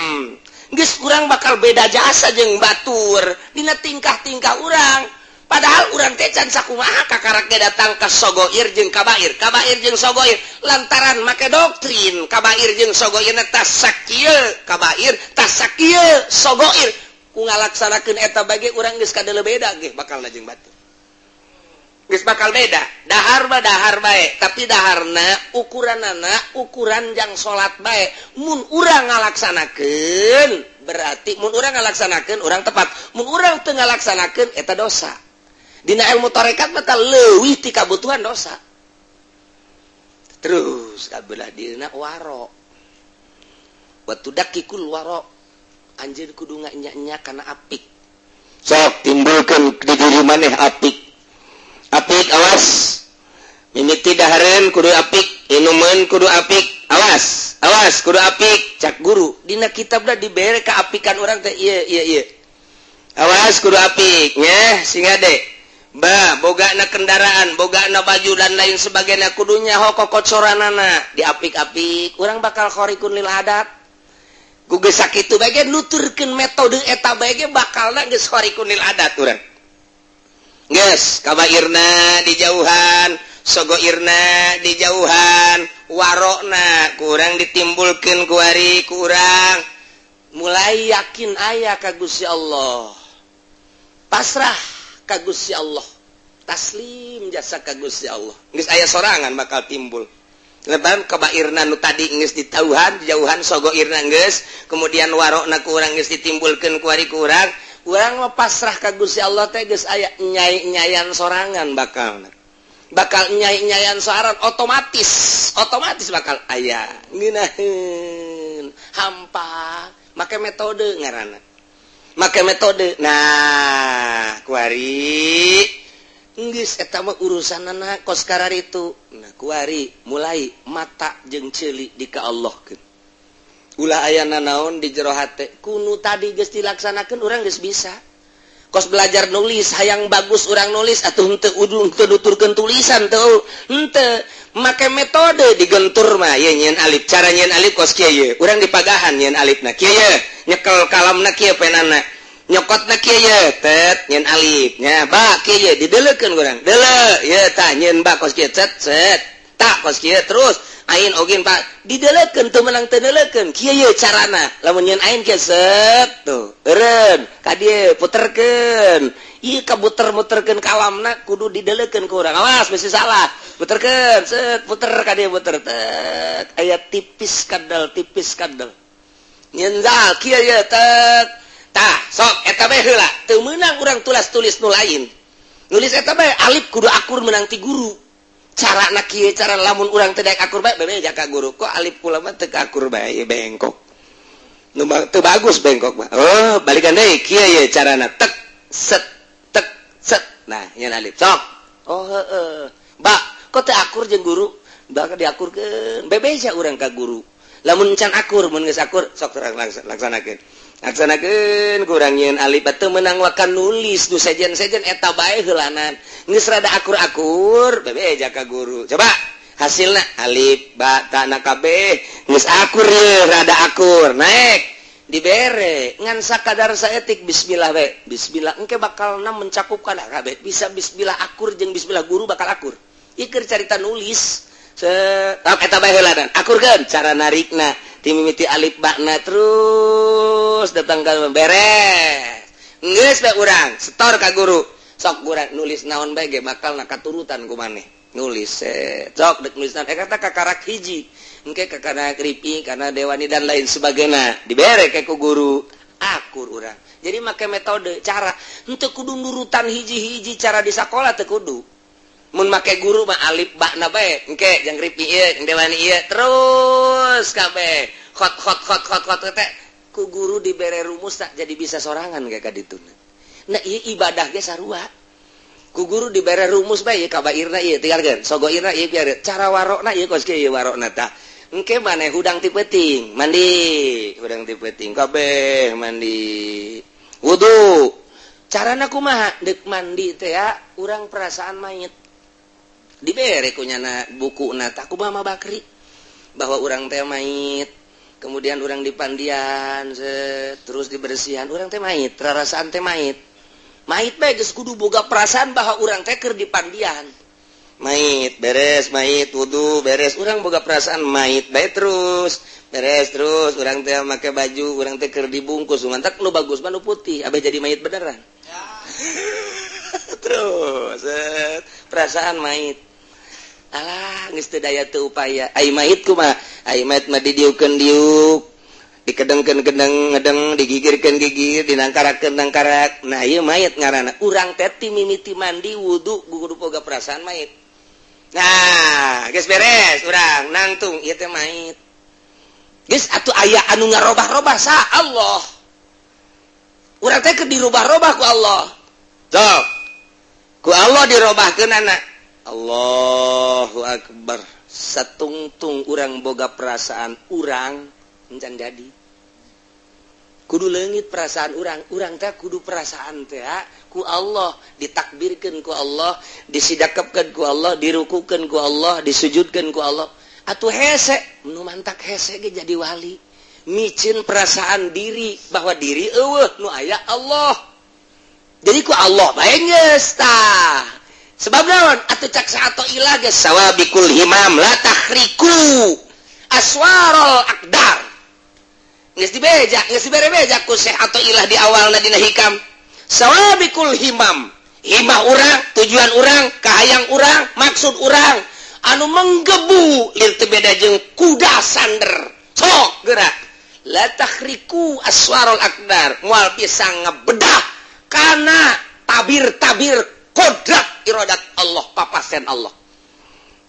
Geus urang bakal beda jasa jeung batur dina tingkah-tingkah urang. Padahal urang teh can sakumaha kakarak ge datang ke sogoir jeung kabair, kabair jeung sogoir, lantaran make doktrin kabair jeung sogoir tas sakieu kabair, tas sakieu sogoir. Ku ngalaksanakeun eta bage urang geus kadele beda ge bakal jeung batur. Geus bakal beda. Dahar mah dahar bae, tapi daharna ukuranana ukuran jang salat bae. Mun urang ngalaksanakeun berarti mun urang ngalaksanakeun urang tepat, mun urang teu ngalaksanakeun eta dosa. Dina ilmu tarekat mah leuwih ti kabutuhan dosa. Terus kabelah dina waro, watu dakikul waro, anjeun kudu nganya-nya kana apik. Sok timbulkeun di diri maneh apik. Apik, awas, mimiti dahareun kudu apik, inumeun kudu apik, awas. Awas, kudu apik, cak guru. Dina kitab dah dibere keapikan urang teh. Iya iya iya, awas, kudu apik nya. Sing ade ba boga na kendaraan, boga na baju, dan lain sebagainya, kudunya hoko kocoranana diapik-apik. Urang bakal khoriqun lil adat. Ku geus sakitu bae ge, nuturkeun metode eta bae ge, bakalna geus khoriqun lil adat urang. Geus kabairna dijauhan, sogoirna dijauhan, warokna kurang ditimbulkan, kuari kurang mulai yakin aya ka Gusti Allah, pasrah ka Gusti Allah, taslim jasa ka Gusti Allah. Geus aya sorangan bakal timbul. Lebaran kabairna nu tadi geus ditauhan, dijauhan, sogoirna geus, kemudian warokna kurang geus ditimbulkeun, kuari kurang urang mah pasrah ka Gusti Allah teh geus aya nyai-nyayan sorangan, bakal bakal nyai-nyayan sorangan, otomatis otomatis bakal aya ngeunaheun hampa. Make metode ngaranna, make metode. Nah, kuari geus eta mah urusanana kos itu. Nah, kuari mulai mata jeung ceuli di ka Allah, ulah aya naon di jero hate. Kunu tadi geus dilaksanakeun, urang geus bisa. Kos belajar nulis, hayang bagus urang nulis atau henteu udung teu nuturkeun tulisan teu henteu make metode. Digentur mah ye nyieun alif, cara nyieun alif kos kieu ye. Urang dipagahan nyieun alifna kieu ye, nyekel kalamna kieu, penana nyokotna kieu ye, tet nyieun alif nya. Ba kieu ye, dideleukeun urang deuleu ye, tah nyieun ba kos kieu, cet cet, tak kos kieu. Terus ain ogin pak didelekeun, teu meunang teu neuleukeun kieu ye carana. Lamun nyieun ain kieu, set tuh eureun ka dieu, puterkeun ieu, kabuter-muterkeun kalamna kudu didelekeun ku urang. Awas bisi salah. Puterkeun, set, puter ka dieu, puter, tek, aya tipis kadal, tipis kadal. Nyieun zal kieu ye, tek, tah sok eta bae heula. Teu meunang urang tulas-tulis nu lain, nulis eta bae. Alif kudu akur meunang ti guru, cara na kieu, cara lamun urang teu daek akur bae, bebeja ka guru, kok alif kula mah teu akur bae, bengkok nu teu bagus, bengkok mah. Oh, balikan deui, kieu ye carana, tek set tek set. Nah, nyeun alif sok. Oh heeh, ba kok teu akur jeung guru, bakal diakurkeun. Bebeja urang ka guru lamun can akur. Mun geus akur, sok terang laksanakeun, laksanakeun. Kurang nyieun alif teu meunang wakan nulis nu sejen-sejen, eta bae heulanan. Geus rada akur-akur, bebeja ka guru, coba hasilna alif ba ta na kabeh geus akur ye, rada akur, naik dibere ngan sakadar saetik bismillah we. Bismillah engke bakalna mencakupkan kabeh. Bisa bismillah akur jeung bismillah guru bakal akur. Ieu carita nulis se eta bae heulanan, akurkeun cara narikna ti mimiti alif bakna terus datang ka beres. Geus bae urang setor ka guru, sok urang nulis naon bae ge bakal na katurutan ku maneh. Nulis sok dek nulis naon, eh kata kakarak hiji engke kakana kripi karena dewani dan lain sebagainya, dibere ke ku guru, akur urang. Jadi make metode cara, henteu kudu nurutan hiji-hiji cara di sakola, teu kudu. Mun make guru mah alif bakna bae, engke jeung ripi ieu, jeung dewani ieu, terus kabeh khot khot khot khot khot teh ku guru dibere rumus, tak jadi bisa sorangan kayak kadituna. Nah, ieu ibadah ge sarua, ku guru dibere rumus bae, ieu kabairna ieu tinggalkeun, sogoirna ieu biar cara warokna ieu kos kieu warokna. Tah, engke maneh hudang ti peuting mandi, hudang ti peuting kabeh mandi wudu, carana kumaha? Dek mandi teh ya urang perasaan mayit, dibere kunyana buku na tak kumaha Bakri bahwa urang teh mayit, kemudian urang dipandian set, terus dibersihan, urang teh mayit, rarasaan teh mayit. Mayit bae geus kudu boga perasaan bahwa urang teh keur dipandian mayit. Beres mayit, wudu beres, urang boga perasaan mayit bae. Terus beres, terus urang teh make baju, urang teh keur dibungkus. Mantak nu bagus mah nu putih, abeh jadi mayit beneran ya. Terus set, perasaan mayit. Alah, geus teu daya teu upaya. Ai mayit kumaha? Ai mayit mah didiukeun diuk, dikedengkeun kedeng ngedeng, digigirkeun gigir, dinangkarakeun nangkarak. Nah, ieu mayit ngaranna. Urang teh ti mimiti mandi wudu kudu boga perasaan mayit. Nah, geus beres urang nangtung, ieu teh mayit. Geus atuh aya anu ngarobah-robah sa Allah. Urang teh keur dirubah-robah ku Allah. Sok ku Allah dirobahkeun anak. Allahu akbar. Satungtung urang boga perasaan urang encan jadi, kudu leungit perasaan urang. Urang teh kudu perasaan teh ku Allah ditakbirkeun, ku Allah disidakepkeun, ku Allah dirukukeun, ku Allah disujudkeun ku Allah. Atuh hese nu mantak hese ge jadi wali, micin perasaan diri bahwa diri euweuh, nu aya Allah. Jadi ku Allah bae geus tah. Sebab naon atuh? Cak Athoillah geus, sawabiqul himam la takhriqu aswarul aqdar. Geus dibeja, geus dibere beja ku Syekh Athoillah di awalna dina Hikam. Sawabiqul himam, himah urang, tujuan urang, kahayang urang, maksud urang anu menggebu lir teu beda jeung kuda sander sok gerak. La takhriqu aswarul aqdar, moal bisa ngebedah kana tabir-tabir kodrat iradat Allah, papasen Allah.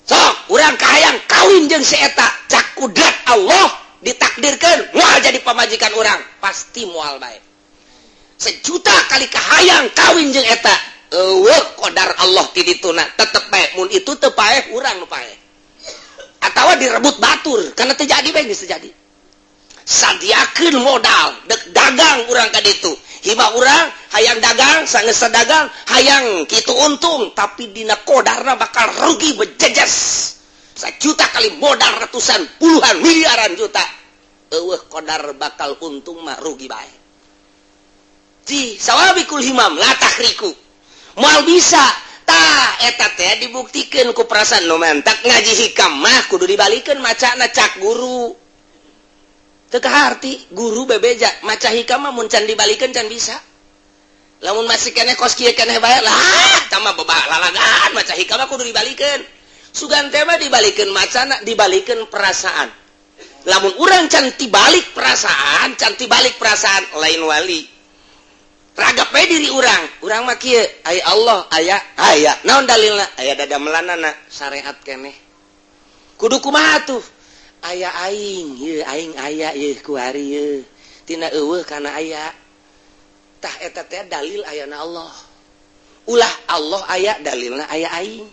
Sok urang kahayang kawin jeung si eta, cak kudrat Allah ditakdirkan moal jadi pamajikan urang, pasti moal bae. Sejuta kali kahayang kawin jeung eta, euweuh kodar Allah ti dituna, tetep bae. Mun itu teu paeh, urang nu paeh atawa direbut batur, karena terjadi bae, geus terjadi. Sadiakeun modal dek dagang urang ka ditu, hibah urang hayang dagang, sanggeus dagang hayang kitu untung, tapi dina kodarna bakal rugi bejejes. Sejuta kali modal ratusan, puluhan, miliaran juta, euweuh kodar bakal untung mah, rugi bae. Ji sawabiqul himam la takhriqu, moal bisa. Tah, eta teh dibuktikan ku perasaan. Nu mantak ngaji Hikam mah kudu dibalikeun macana cak guru. Teu kaharti guru bebeja maca Hikam mah mun can dibalikeun can bisa. Lamun masih keneh kos kieu keneh bae lah, tah mah beba lalagan maca Hikam mah kudu dibalikeun. Sugan teh mah dibalikeun macana, dibalikeun perasaan. Lamun urang can tibalik perasaan, can tibalik perasaan, lain wali. Ragap bae diri urang, urang mah kieu, aya Allah, aya aya. Naon dalilna? Aya dadamelanana, syariat keneh. Kudu kumaha tuh? Aya aing ye, aing aya ye kuari ye, tina euweuh kana aya. Tah, eta teh dalil ayana Allah. Ulah Allah aya, dalilna aya aing.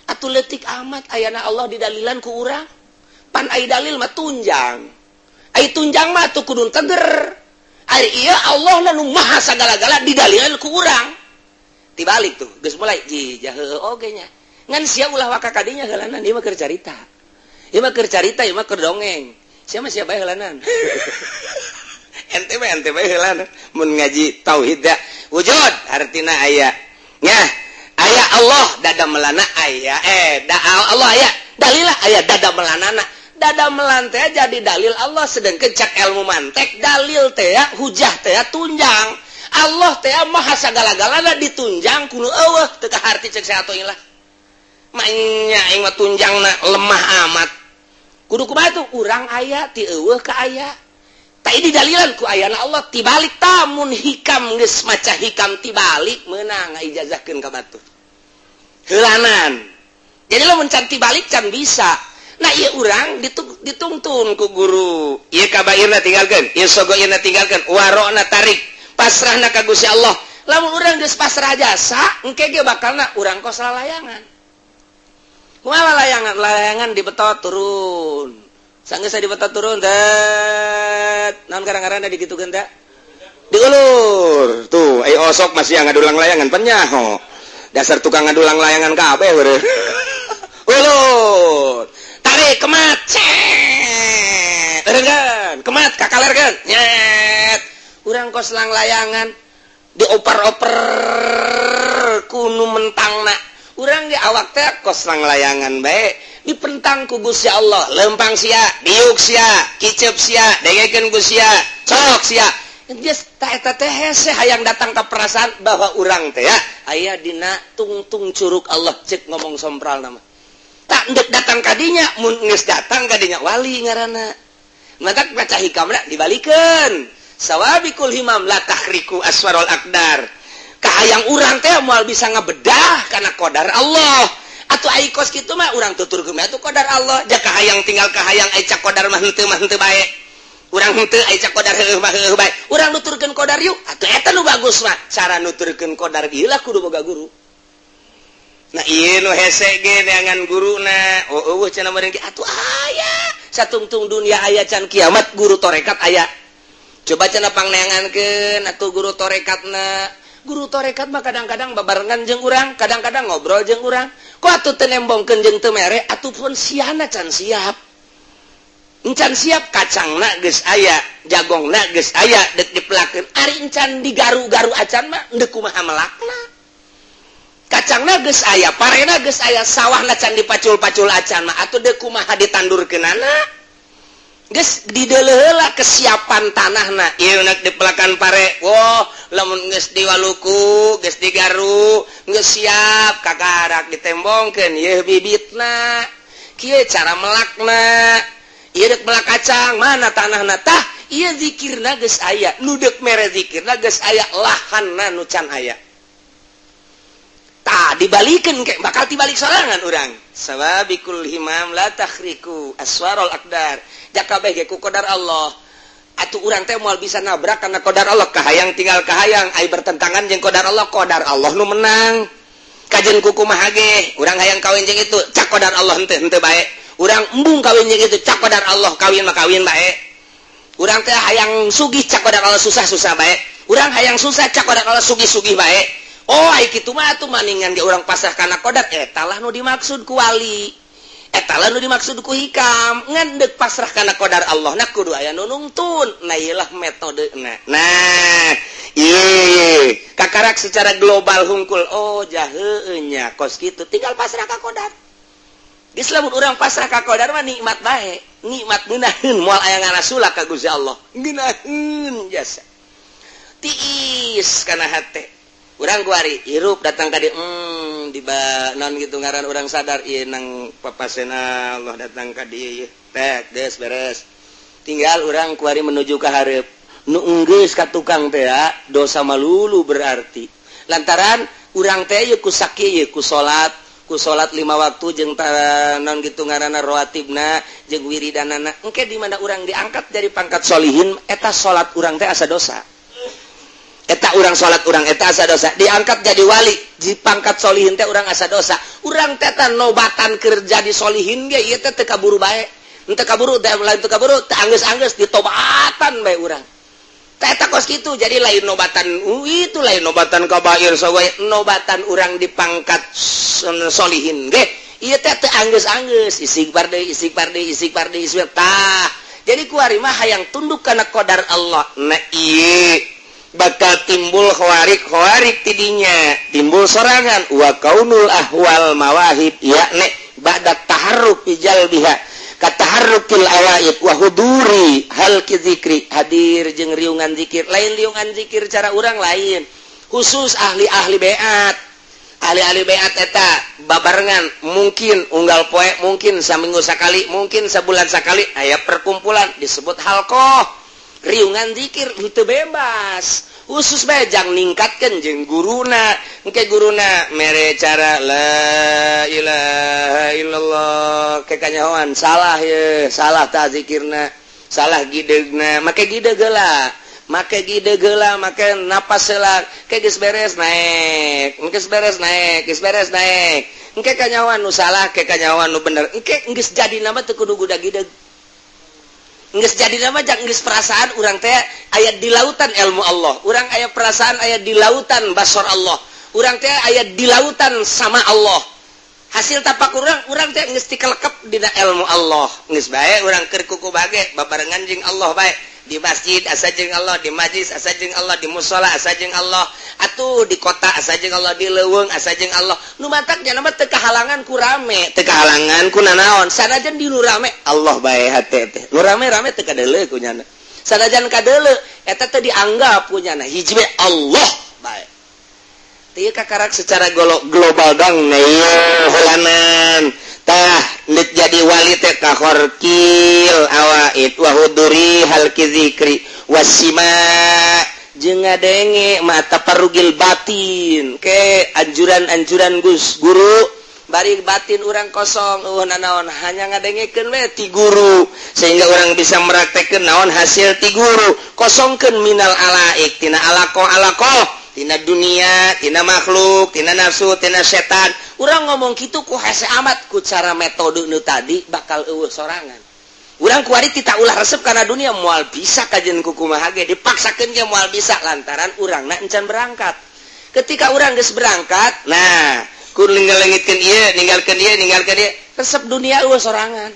Atuh leutik amat ayana Allah didalilan ku urang. Pan ai dalil mah tunjang, ai tunjang mah tuh kudu teger. Ari ieu Allah nu maha sagala-gala didalilan ku urang, tibalik tuh geus mulai ji jahe oge nya. Ngan sia ulah waka kadinya heulanan, ieu mah keur carita, ieu mah keur carita, ieu mah keur dongeng. Sia mah sia bae heulanan, ente mah ente bae heulanan. Mun ngaji tauhid ya wujud artina aya nya, aya Allah, dada melana aya, da Allah aya, dalilah aya dada melanana. Dada melan teh jadi dalil Allah, sedangkan cak ilmu mantek dalil teh hujah teh tunjang. Allah teh maha sagala-galana ditunjang kudu euweuh, teu kaharti cek Athoillah mah. Aing mah tunjangna lemah amat. Kudu kumaha tuh? Urang aya ti euweuh ka aya. Tak ini dalilan ku ayana Allah, tibalik. Tamun Hikam geus maca Hikam tibalik, meunang ngaijazahkeun ka batur heulanan. Jadi lamun can tibalik can bisa. Nah, ieu urang ditungtun ku guru, ieu kabairna tinggalkeun, ieu sogoirna tinggalkeun, warokna tarik, pasrahna ka Gusti Allah. Lamun urang geus pasrah jasa, engke ge bakalna urang kos lalayangan. Kumaha layangan? Layangan dibetot turun, sanggeus dibetot turun, tet, naon kadang-kadang digitukeun teh? Diulur tuh. Ayo osok masih yang ngadulang layangan penyaho, dasar tukang ngadulang layangan kabeh. Ulur, tarik, kemat, cet, kemat kakalerkeun, nyet. Urang kos lang layangan dioper-oper kunu mentangna. Urang di awak teh kos lang layangan bae dipentang ku Gusti Allah. Lempang sia, diuk sia, kicep sia, dengekeun ku sia, cok sia. Geus ta, eta teh hese hayang datang ke perasaan bahwa urang teh ya aya dina tungtung curug Allah, cek ngomong sompral nama. Tak ndek datang kadinya, mun geus datang kadinya wali ngaranna. Maka baca Hikamna dibalikeun, sawabiqul himam la takhriqu aswarul aqdar. Kahayang urang teh moal bisa ngebedah karena kodar Allah. Atau ai kos kitu mah urang tuturkeun atuh kodar Allah. Ja kahayang tinggal kahayang, ai cak kodar mah henteu mah henteu bae. Urang henteu, ai cak kodar heueuh mah heueuh bae. Urang nuturkeun kodar yuk atuh, eta nu bagus mah. Cara nuturkeun kodar ieu lah kudu boga guru. Nah, ieu nu hese ge neangan guruna. Oh, euweuh cenah meureun ge atuh aya. Satungtung dunia aya can kiamat guru torekat aya. Coba cenah pangneangankeun atuh guru torekatna. Guru torekat mah kadang-kadang babarengan jeung urang, kadang-kadang ngobrol jeung urang. Kok atuh teu nembongkeun jeung teu mere, atuh pun siana can siap. Encan siap, kacangna geus aya, jagongna geus aya, dek dipelakeun. Ari encan digaru-garu acan mah deuk kumaha melakna? Kacangna geus aya, parena geus aya, sawahna can dipacul-pacul acan mah atuh deuk kumaha ditandurkeunana? Geus dideuleu heula kesiapan tanahna. Ieu nek dipelakan pare, wah, lamun geus diwaluku, geus digaru, geus siap, kakarak ditembongkeun ieu bibitna. Kieu cara melakna. Ieu deuk melak kacang, mana tanahna? Tah, ieu zikirna geus aya, nu deuk mere zikirna geus aya, lahanna nu can aya. Tah, dibalikin kayak bakal dibalik sorangan urang. Sawabikul himam la takhriku aswarul aqdar. Jaka bae ge ku qadar Allah. Atuh urang teh moal bisa nabrak karena qadar Allah. Kahayang tinggal kahayang, ai bertentangan jeung qadar Allah, qadar Allah nu menang. Kajen ku kumaha ge, urang hayang kawin jeung itu, cak qadar Allah henteu, henteu bae. Urang embung kawin jeung itu, cak qadar Allah kawin mah kawin bae. Urang teh hayang sugih, cak qadar Allah susah-susah bae. Urang hayang susah, cak qadar Allah sugih-sugih bae. Oh, ai kitu mah atuh maningan ge urang pasrah kana qadar. Eta lah nu dimaksud ku wali. Eta lah nu dimaksud ku hikam. Ngan deuk pasrah kana qadar Allah na kudu aya nu nungtun. Nah, ieu lah metodena. Nah, ieu kakarak secara global hungkul. Oh, jaheueuh nya kos kitu tinggal pasrah ka qadar. Geus lamun urang pasrah ka qadar mah nikmat bae. Nikmat ngeunaheun, moal aya ngarasula ka Gusti Allah. Ngeunaheun jasa. Tiis kana hate. Urang kuari hirup datang ka dieu, di non gitu ngaran urang sadar ieu nang papasena Allah datang ka dieu tek geus beres. Tinggal urang kuari menuju ka hareup. Nu enggeus ka tukang teh dosa malulu, berarti lantaran urang teh ieu ku sakieu ieu ku salat lima waktu jeung non gitu ngaranna rawatibna jeung wiridanana. Engke di mana urang diangkat dari pangkat solihin, eta salat urang teh asa dosa, eta urang salat urang eta asa dosa. Diangkat jadi wali di pangkat solihin teh urang asa dosa. Urang teh nobatan kerja di solihin ge ieu teh teu kaburu bae, teu kaburu teh, lain teu kaburu, teu anggeus-anggeus ditobatan bae urang teh. Eta kos kitu. Jadi lain nobatan itu, lain nobatan kabair sogoy, nobatan urang di pangkat solihin ge ieu teh teu anggeus-anggeus, istighfar deui, istighfar deui, istighfar deui, istighfar. Tah, jadi kuari mah hayang tunduk kana qadar Allah. Nah, ieu bakal timbul khawarik khawarik, tidinya timbul sorangan wa kaunul ahwal mawahib, yakni ba'da taharruk biha kataharrukil awaid wa huduri hal zikri, hadir jeung riungan zikir. Lain riungan zikir cara urang lain, khusus ahli-ahli beat. Ahli-ahli beat eta babarengan, mungkin unggal poe, mungkin saminggu sekali, mungkin sebulan sekali aya perkumpulan disebut halqoh. Riungan zikir itu bebas, khusus bejang ningkatkan jeung guruna. Engke guruna mere cara la ilaha illallah, ke kanyahoan salah ye, salah ta zikirna, salah gidegna. Make gideg heula, make gideg heula, make napas heula. Ke geus beres naik, geus beres naik, geus beres naik. Engke kanyahoan nu salah, ke kanyahoan nu bener. Engke geus jadi nama teu kudu guda gideg. Geus jadi nama jang geus perasaan urang teh aya di lautan ilmu Allah, urang aya perasaan aya di lautan basor Allah, urang teh aya di lautan sama Allah. Hasil tapak urang, urang teh geus dikelekep dina ilmu Allah. Geus bae urang keur kuku bage babarengan jeung Allah bae. Di masjid asa jeung Allah, di majlis asa jeung Allah, di musola asa jeung Allah, atuh di kota asa jeung Allah, di leuweung asa jeung Allah. Nu matak nya mah teu kahalangan ku rame, teu kahalangan ku nanaon. Sanajan di nu rame Allah bae hate teh, nu rame-rame teu kadeuleu ku nyana. Sanajan kadeuleu eta teh dianggap ku nyana hiji we Allah bae. Teu kakarak secara global dong hulanan. Tah, jadi wali teh kahorkil awaid wa huduri halqi zikri wasima jeung ngadenge mata parugil batin ke anjuran-anjuran Gus guru. Bari batin urang kosong, nanaon, hanya ngadengekeun we ti guru sehingga urang bisa meraktekeun naon hasil ti guru. Kosongkeun minal alaik tina alaqo alaqo. Tina dunia, tina makhluk, tina nafsu, tina setan. Urang ngomong gitu ku hese amat, ku cara metode nu tadi bakal euweuh sorangan. Urang kuari kita ulah resep karena dunia, moal bisa. Kajeun ku kumaha ge dipaksakeun ge moal bisa, lantaran urangna encan berangkat. Ketika urang geus berangkat, nah, ku ninggalkeun ieu, ninggalkeun ieu, ninggalkeun ieu, resep dunia euweuh sorangan.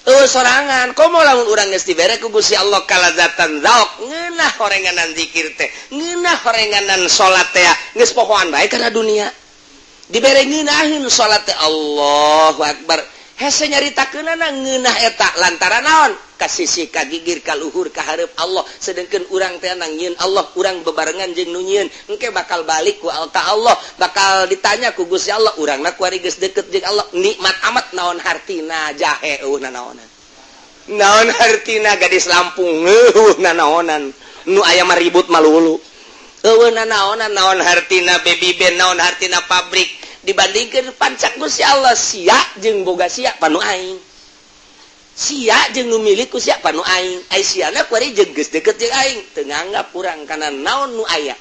Euweuh sorangan. Komo lamun urang geus dibere ku Gusti Allah kalazatan zauk, ngeunah horenganan zikir teh, ngeunah horenganan salat teh, geus pohoan bae kana dunia. Dibere ngeunaheun salat teh, Allahu akbar. Hese nyaritakeunana ngeunah eta, lantaran naon? Ka sisi, ka gigir, ka luhur, ka hareup Allah. Sedengkeun urang teh nang Allah, urang bebarengan jeung nu nyieun. Engke bakal balik ku ka Allah, bakal ditanya ku Gusti Allah. Urangna kuari geus deket jeung Allah, nikmat amat. Naon hartina jahe? Euweuh nanaonan. Naon hartina gadis Lampung? Euweuh nanaonan. Nu aya mah ribut malulu, euweuh nanaonan. Naon hartina baby band? Naon hartina pabrik? Dibandingkeun pancak Gusti Allah, sia jeung boga sia panu aing, sia jeung nu milik ku sia panu aing. Ai siana kuari jeung geus deket jeung aing, teu nganggap urang kana naon nu aya.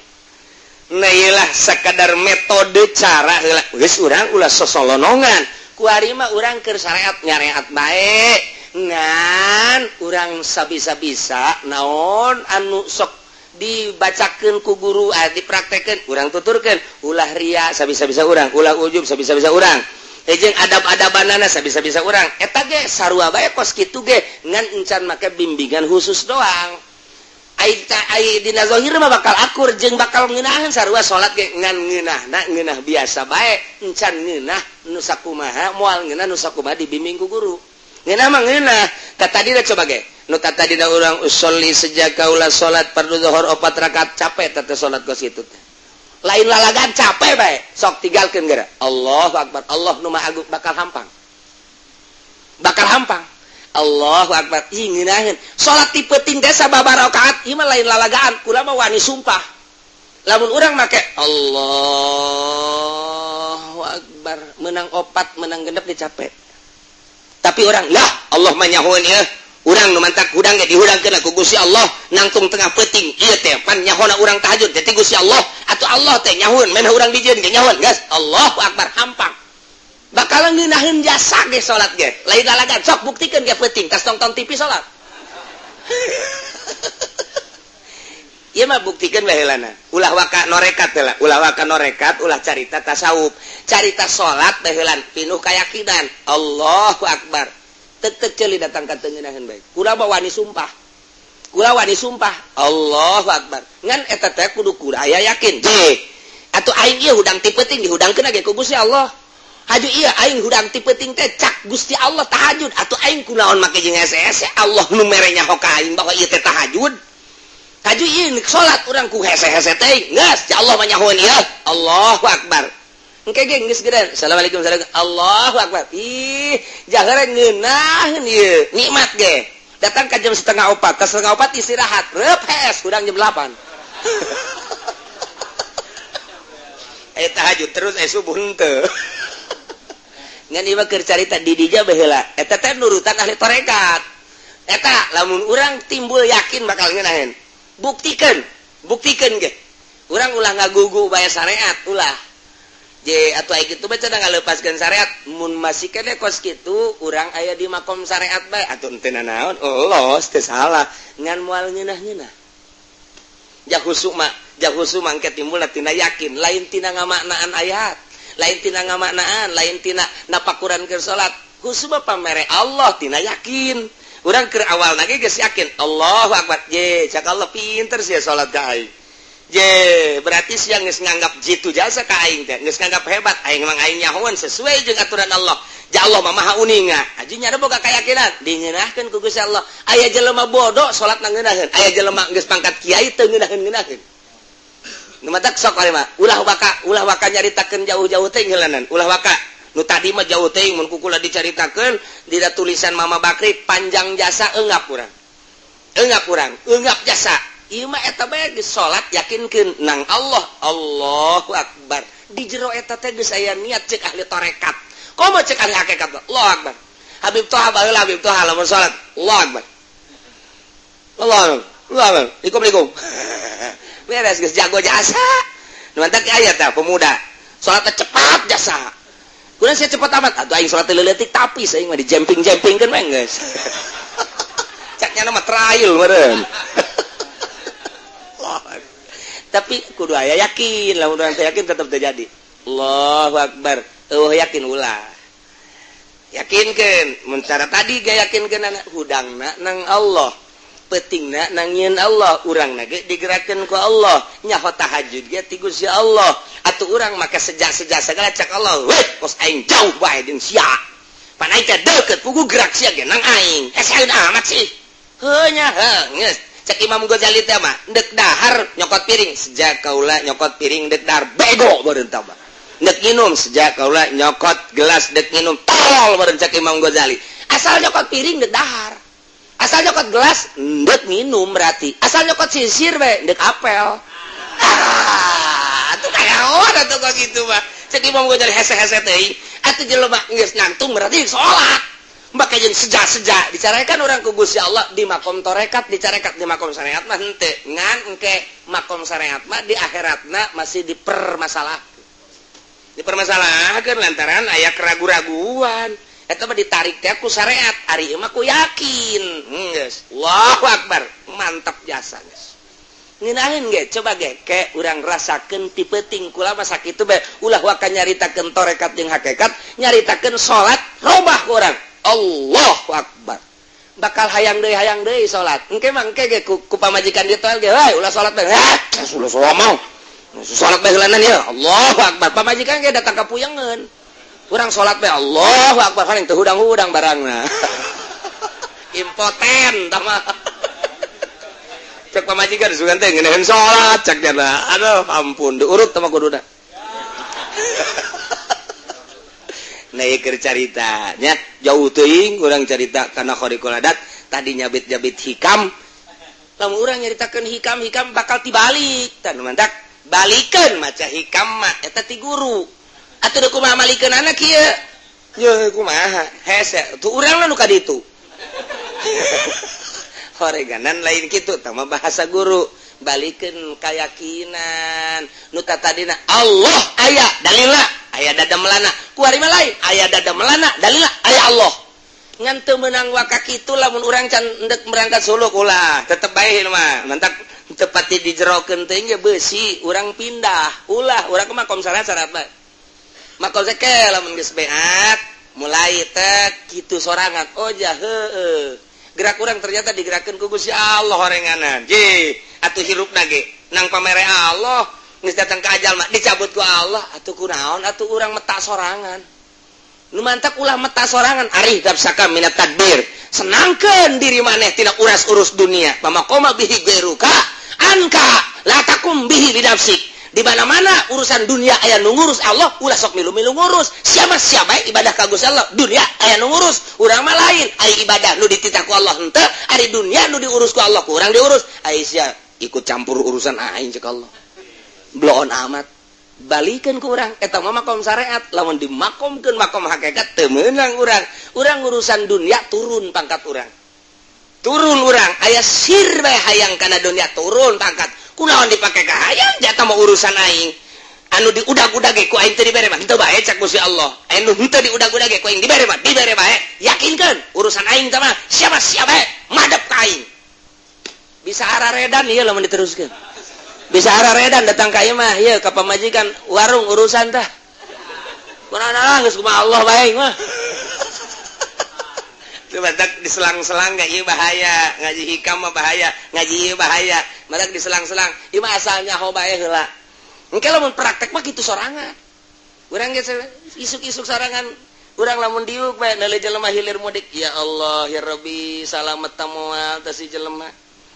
Nah, iyalah, sekadar metode cara heula. Geus, urang ulah sosolonongan. Kuari mah urang keur syariat nyareat bae, ngan urang sabisa-bisa naon anu sok dibacakeun ku guru, ah, dipraktekeun, urang tuturkeun. Ulah ria sabisa-bisa urang, ulah ujub sabisa-bisa urang, jeung adab-adabanana sabisa-bisa urang. Eta ge sarua bae kos kitu ge, ngan encan make bimbingan khusus doang. Ai ai dina zahir mah bakal akur jeung bakal ngeunaheun sarua salat ge, ngan ngeunahna ngeunah biasa bae, encan ngeunah nu sakumaha, moal ngeunah nu sakumaha dibimbing ku guru. Ngeunah mah ngeunah. Ka tadi coba ge nu tadi urang usolli sejak kaula salat fardu zuhur opat rakaat, capek teh salat kos kitu teh. Lain lalagan, capek bae. Sok tinggalkeun geura, Allahu akbar, Allah nu Maha Agung, bakal hampang, bakal hampang. Allahu akbar. Ih, ngeunaheun salat ti peuting teh sababaraha rakaat. Ieu mah lain lalagaan, kula mah wani sumpah, lamun urang make Allahu akbar menang opat, menang genep dicapek. Tapi orang lah, Allah mah nyahoeun ieu. Urang nu mantak hudang ge dihudangkeun ku Gusti Allah nangtung tengah peuting ieu teh, pan nyahona urang tahajud teh ti Gusti Allah atuh. Allah teh nyahoeun meneh urang dijieun ge nyahoeun. Geus, Allahu akbar, hampang, bakalan ngeunaheun jasa ge salat ge. Lain lalagan, sok buktikeun ge peuting tas nonton TV salat. Ieu mah buktikeun bae heulana. Ulah waka norekat heula, ulah waka norekat, ulah carita tasawuf, carita salat bae heulan pinuh keyakinan. Allahu akbar, tek tek ceuli datang ka teu ngeunaheun bae. Kula mah wani sumpah, kula wani sumpah. Allahu akbar. Ngan eta teh kudu kudu aya yakin je atuh, aing ieu hudang ti peuting dihudangkeun ge ku Gusti Allah. Haju iya, aing hudang ti peuting teh cak Gusti Allah tahajud atuh. Aing kunaon make jeung hese-hese? Allah nu mere nyaho ka aing bahwa ieu teh tahajud. Haju ieu salat urang ku hese-hese teh, geus ya Allah mah nyahoeun ieu. Allahu akbar. Engke ge geus gede, assalamualaikum, assalamualaikum, Allahu akbar. Ih, jahara ngeunaheun ieu nikmat ge. Datang ke jam 3.30, ke 3.30 istirahat, reup hes hudang jam 8. Eh, tahajud terus, eh, subuh henteu. Ngan ieu mah keur carita di dija baheula. Eta teh nurutan ahli tarekat eta. Lamun urang timbul yakin bakal ngeunaheun. Buktikeun, buktikeun ge. Urang ulah ngagugu bae syariat, ulah je atau aya kitu bae cenah ngalepaskeun syariat. Mun masih kene kos kitu, urang aya di makom syariat bae atuh, henteu nanaon, los teu salah, ngan moal ngeunah-ngeunah. Ja khusuk mah, ja khusuk mah engke timbul tina yakin, lain tina ngamaknaan ayat, lain tina ngamaknaan, lain tina napakuran keur salat. Khusyuk mah pamere Allah tina yakin. Urang keur awal ge geus yakin, Allahu akbar je, cak Allah, pinter sia salat ka aing. Je, berarti sia geus nganggap jitu jasa ka aing teh, geus nganggap hebat aing. Emang aing nyahoan sesuai jeung aturan Allah. Ja Allah mah Maha Uninga. Aji nya boga keyakinan, dingeunahkeun ku Gusti Allah. Aya jelema bodoh salat ngeunaheun, aya jelema geus pangkat kiai teu ngeunaheun-ngeunaheun. Nu matak sok mah ulah waka, ulah waka nyaritakeun jauh-jauh teh heulanan, ulah waka. Nu tadi mah jauh teh, mun kukula dicaritakeun dina tulisan Mama Bakri panjang jasa, eungap urang. Eungap urang, eungap jasa. Ieu mah eta bae geus salat, yakinkeun nang Allah. Allahu akbar. Di jero eta teh geus aya niat cek ahli tarekat. Komo cek ahli hakikat. Allahu akbar. Habib Toha baheula, Habib Toha lamun salat, Allahu akbar. Allah akbar. Allah akbar. Assalamualaikum. Beres, geus jago jasa. Nu mantak aya tah pemuda salat cepat jasa. Kurang saya cepat amat atuh, aing salat leutik, tapi saya mah dijemping-jempingkeun mah geus. Caknya mah trail meureun. Tapi kudu aya yakin lah, urang teh yakin tetep terjadi. Allahu akbar. Eueuh yakin ulah. Yakinkeun mun cara tadi ge, yakinkeun anak hudangna nang Allah, pentingna nangieun Allah, urang ge digerakkeun ku Allah, nyaho tahajud ge ti Gusti Allah. Atuh urang maka sejak-sejak segala cak Allah, weh, kos aing jauh bae jeung sia, pan aing teh deukeut, pugu gerak sia ge nang aing. Eh, saeun amat sih, heuh nya, heuh geus. Cek Imam Ghazali teh mah ndek dahar nyokot piring, sejak kaula nyokot piring ndek dahar, bego beureun tah. Ndek minum, sejak kaula nyokot gelas ndek minum, tolol beureun. Cek Imam Ghazali, asal nyokot piring ndek dahar, asal nyokot gelas ndek minum, berarti asal nyokot sisir bae ndek apel. Ah, atuh kayak atuh kok gitu mah. Cek Imam Ghazali hese-hese teuing atuh jelema geus nangtung, berarti salat. Maka jeung seja-seja dicarekan orang ku Gusti Allah di makom torekat, dicarekat di makom syariat mah henteu. Ngan engke makom syariat mah di akhiratna masih dipermasalah, dipermasalahkan lantaran aya keragu-raguan. Eta mah ditarik teh ku syariat, ari ieu mah ku yakin. Geus, Allahu akbar, mantap jasa geus. Ngeunaheun ge, coba ge ke urang rasakeun ti peuting. Kula mah sakitu bae, ulah waka nyaritakeun torekat jeung hakikat, nyaritakeun salat robah ku urang. Allahu akbar, bakal hayang deui, hayang deui salat. Engke mah engke ge ku pamajikan ditoel ge, "Hei, ulah salat bae." "Heh, ulah salat mau salat bae heulanan ya." Allahu akbar, pamajikan ge datang ka puyengeun urang salat bae. Allahu akbar, paling teu hudang-hudang barangna, impoten tah mah. Cek pamajikan, "Sugan teh ngeunaheun salat," cek dia. Aduh, ampun, diurut tah mah kuduna. Nah, keur caritanya jauh teuing urang carita karena khariqul adat tadi, nyabit-nyabit hikam. Lamun urang nyaritakeun hikam, hikam bakal tibalik tan. Mantak balikeun maca hikam mah eta ti guru atuh. Kumaha malikeun anak kieu ye, kumaha hese tuh urang nu ka ditu horeganan lain kitu tah mah bahasa guru. Balikeun keyakinan nu tadina Allah aya dalilna, aya dada melana. Kuari mah lain, aya dada melana, dalilna aya Allah, ngan teu meunang waka kitu. Lamun urang can endek berangkat suluk, ulah, tetep bae mah. Mantak tepati dijerokeun teh ge beusi urang pindah, ulah. Urang mah makom syarat, syarat bae makom ke. Lamun geus beat mulai teh kitu sorangan, oh ja heueuh, gerak urang ternyata digerakkeun ku Gusti Allah horenganan. Je atuh hirupna ge nang pamere Allah, geus datang ke ajal mah dicabut ku Allah. Atuh kunaon atuh urang meta sorangan? Nu mantak ulah meta sorangan. Arih nafsaka minat tadbir, senangkeun diri maneh tina uras-urus dunia. Pamaqoma bihi ghairuka anka la takum bihi li nafsik. Di mana-mana urusan dunia aya nu ngurus Allah, ulah sok milu-milu ngurus. Siapa siapa ibadah ka Gusti Allah, dunia aya nu ngurus. Urang mah lain, aya ibadah nu dititah ku Allah henteu, ari dunia nu diurus ku Allah ku urang diurus. Aisyah ikut campur urusan aing, cek Allah bloon amat. Balikan ke urang eta mah makom syariat. Lamun dimakomkeun makom hakikat, teu meunang urang. Urang urusan dunia turun pangkat urang, turun urang aya sir bae hayang kana dunia, turun pangkat. Kunaon dipake ka hayang? Jatah mau urusan aing anu diudag-udag ge ku aing teu dibere mah henteu bae. Cak Gusti Allah, anu henteu diudag-udag ge ku aing dibere mah dibere bae. Yakinkeun urusan aing teh mah siapa siapa bae madep ka aing. Bisa araredan ieu lamun diteruskeun, bisa araredan datang ka ieu mah, ieu ka pamajikan warung urusan tah. Kunaon, geus kumaha Allah bae mah. Batak diselang-selang gak, iya bahaya ngaji hikam mah, bahaya ngaji ieu, bahaya. Matak diselang-selang ieu mah, asalnya ho bae heula. Engke lamun praktek mah kitu sorangan urang ge, isuk-isuk sorangan urang lamun diuk bae neuleuh jelema hilir mudik, ya Allah ya Rabbi, salamet ta moal teh si jelema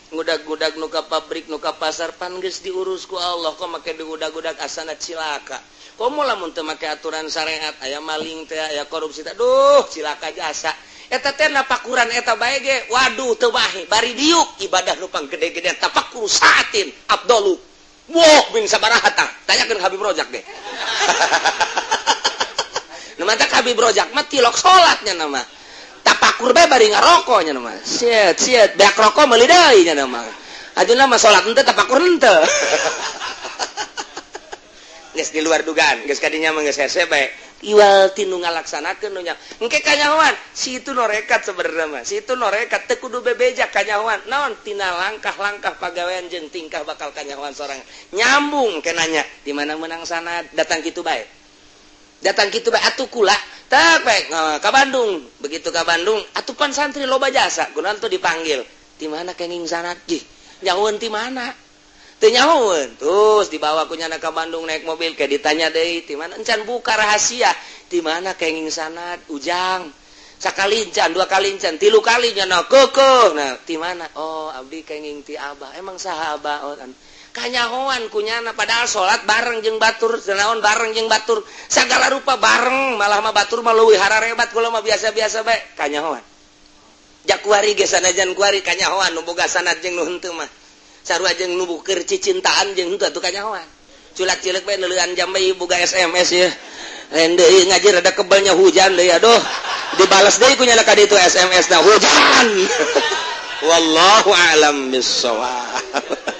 ngudag-gudag nu ka pabrik, nu ka pasar. Pan geus diurus ku Allah, kok make diudag-udag, asana cilaka. Komo lamun teu make aturan syariat, aya maling teh, aya korupsi teh, duh, cilaka jasa eta teh. Napakuran eta bae ge, waduh, teu bae. Bari diuk ibadah nu gede-gede, tafakur saatin afdalu. Wah, bin sabaraha tah? Tanyakeun Habib Rojak deh. Nu mantak Habib Rojak mah tilok salatnya nama tapakur bae bari ngarokok nya nama siet siet beak rokok meuli deui nya nama. Ajeuna mah salat henteu, tapakur henteu. Geus di luar dugaan, geus kadinya mah geus hese bae. Iwal tinu ngalaksanakeun nu nya. Engke kanyahoan, si itu norekat sebenarnya mah. Si itu norekat teu kudu bebeja kanyahoan. Naon tina langkah-langkah pagawean jeung tingkah bakal kanyahoan sorangan. Nyambung ke nanya, di mana menang sanad, datang kitu bae. Datang kitu bae atuh kula tak bae ka Bandung. Begitu ka Bandung, atuh pan santri loba jasa, kunaon tuh dipanggil. Di mana kenging sanad? Gih, nyahoeun ti mana? Teu nyahoeun. Terus dibawa ku nyana ka Bandung naik mobil, kayak ditanya deui, ti mana? Encan buka rahasia. Di mana kenging sanad? Ujang. Sakali encan, dua kali encan, tilu kali nyana kekeh. Nah, ti mana? Oh, abdi kenging ti Abah. Emang saha Abah? Oh, kanyahoan kunyana, padahal salat bareng jeung batur, naon bareng jeung batur, sagala rupa bareng, malah mah batur mah leuwih hararebat, kula mah biasa-biasa bae, kanyahoan. Jakuari ge sanajan kuari kanyahoan nu boga sanad jeung nu henteu mah. Sarua jeung nu keur cicintaan jeung henteu atuh kanyahoan. Culak-cileuk bae neuleuan jam bae boga SMS ya. Lain deui ngaji rada kebelnya hujan deui, aduh. Dibalas deui ku nyana ka ditu SMS na hujan. Wallahu a'lam bissawab.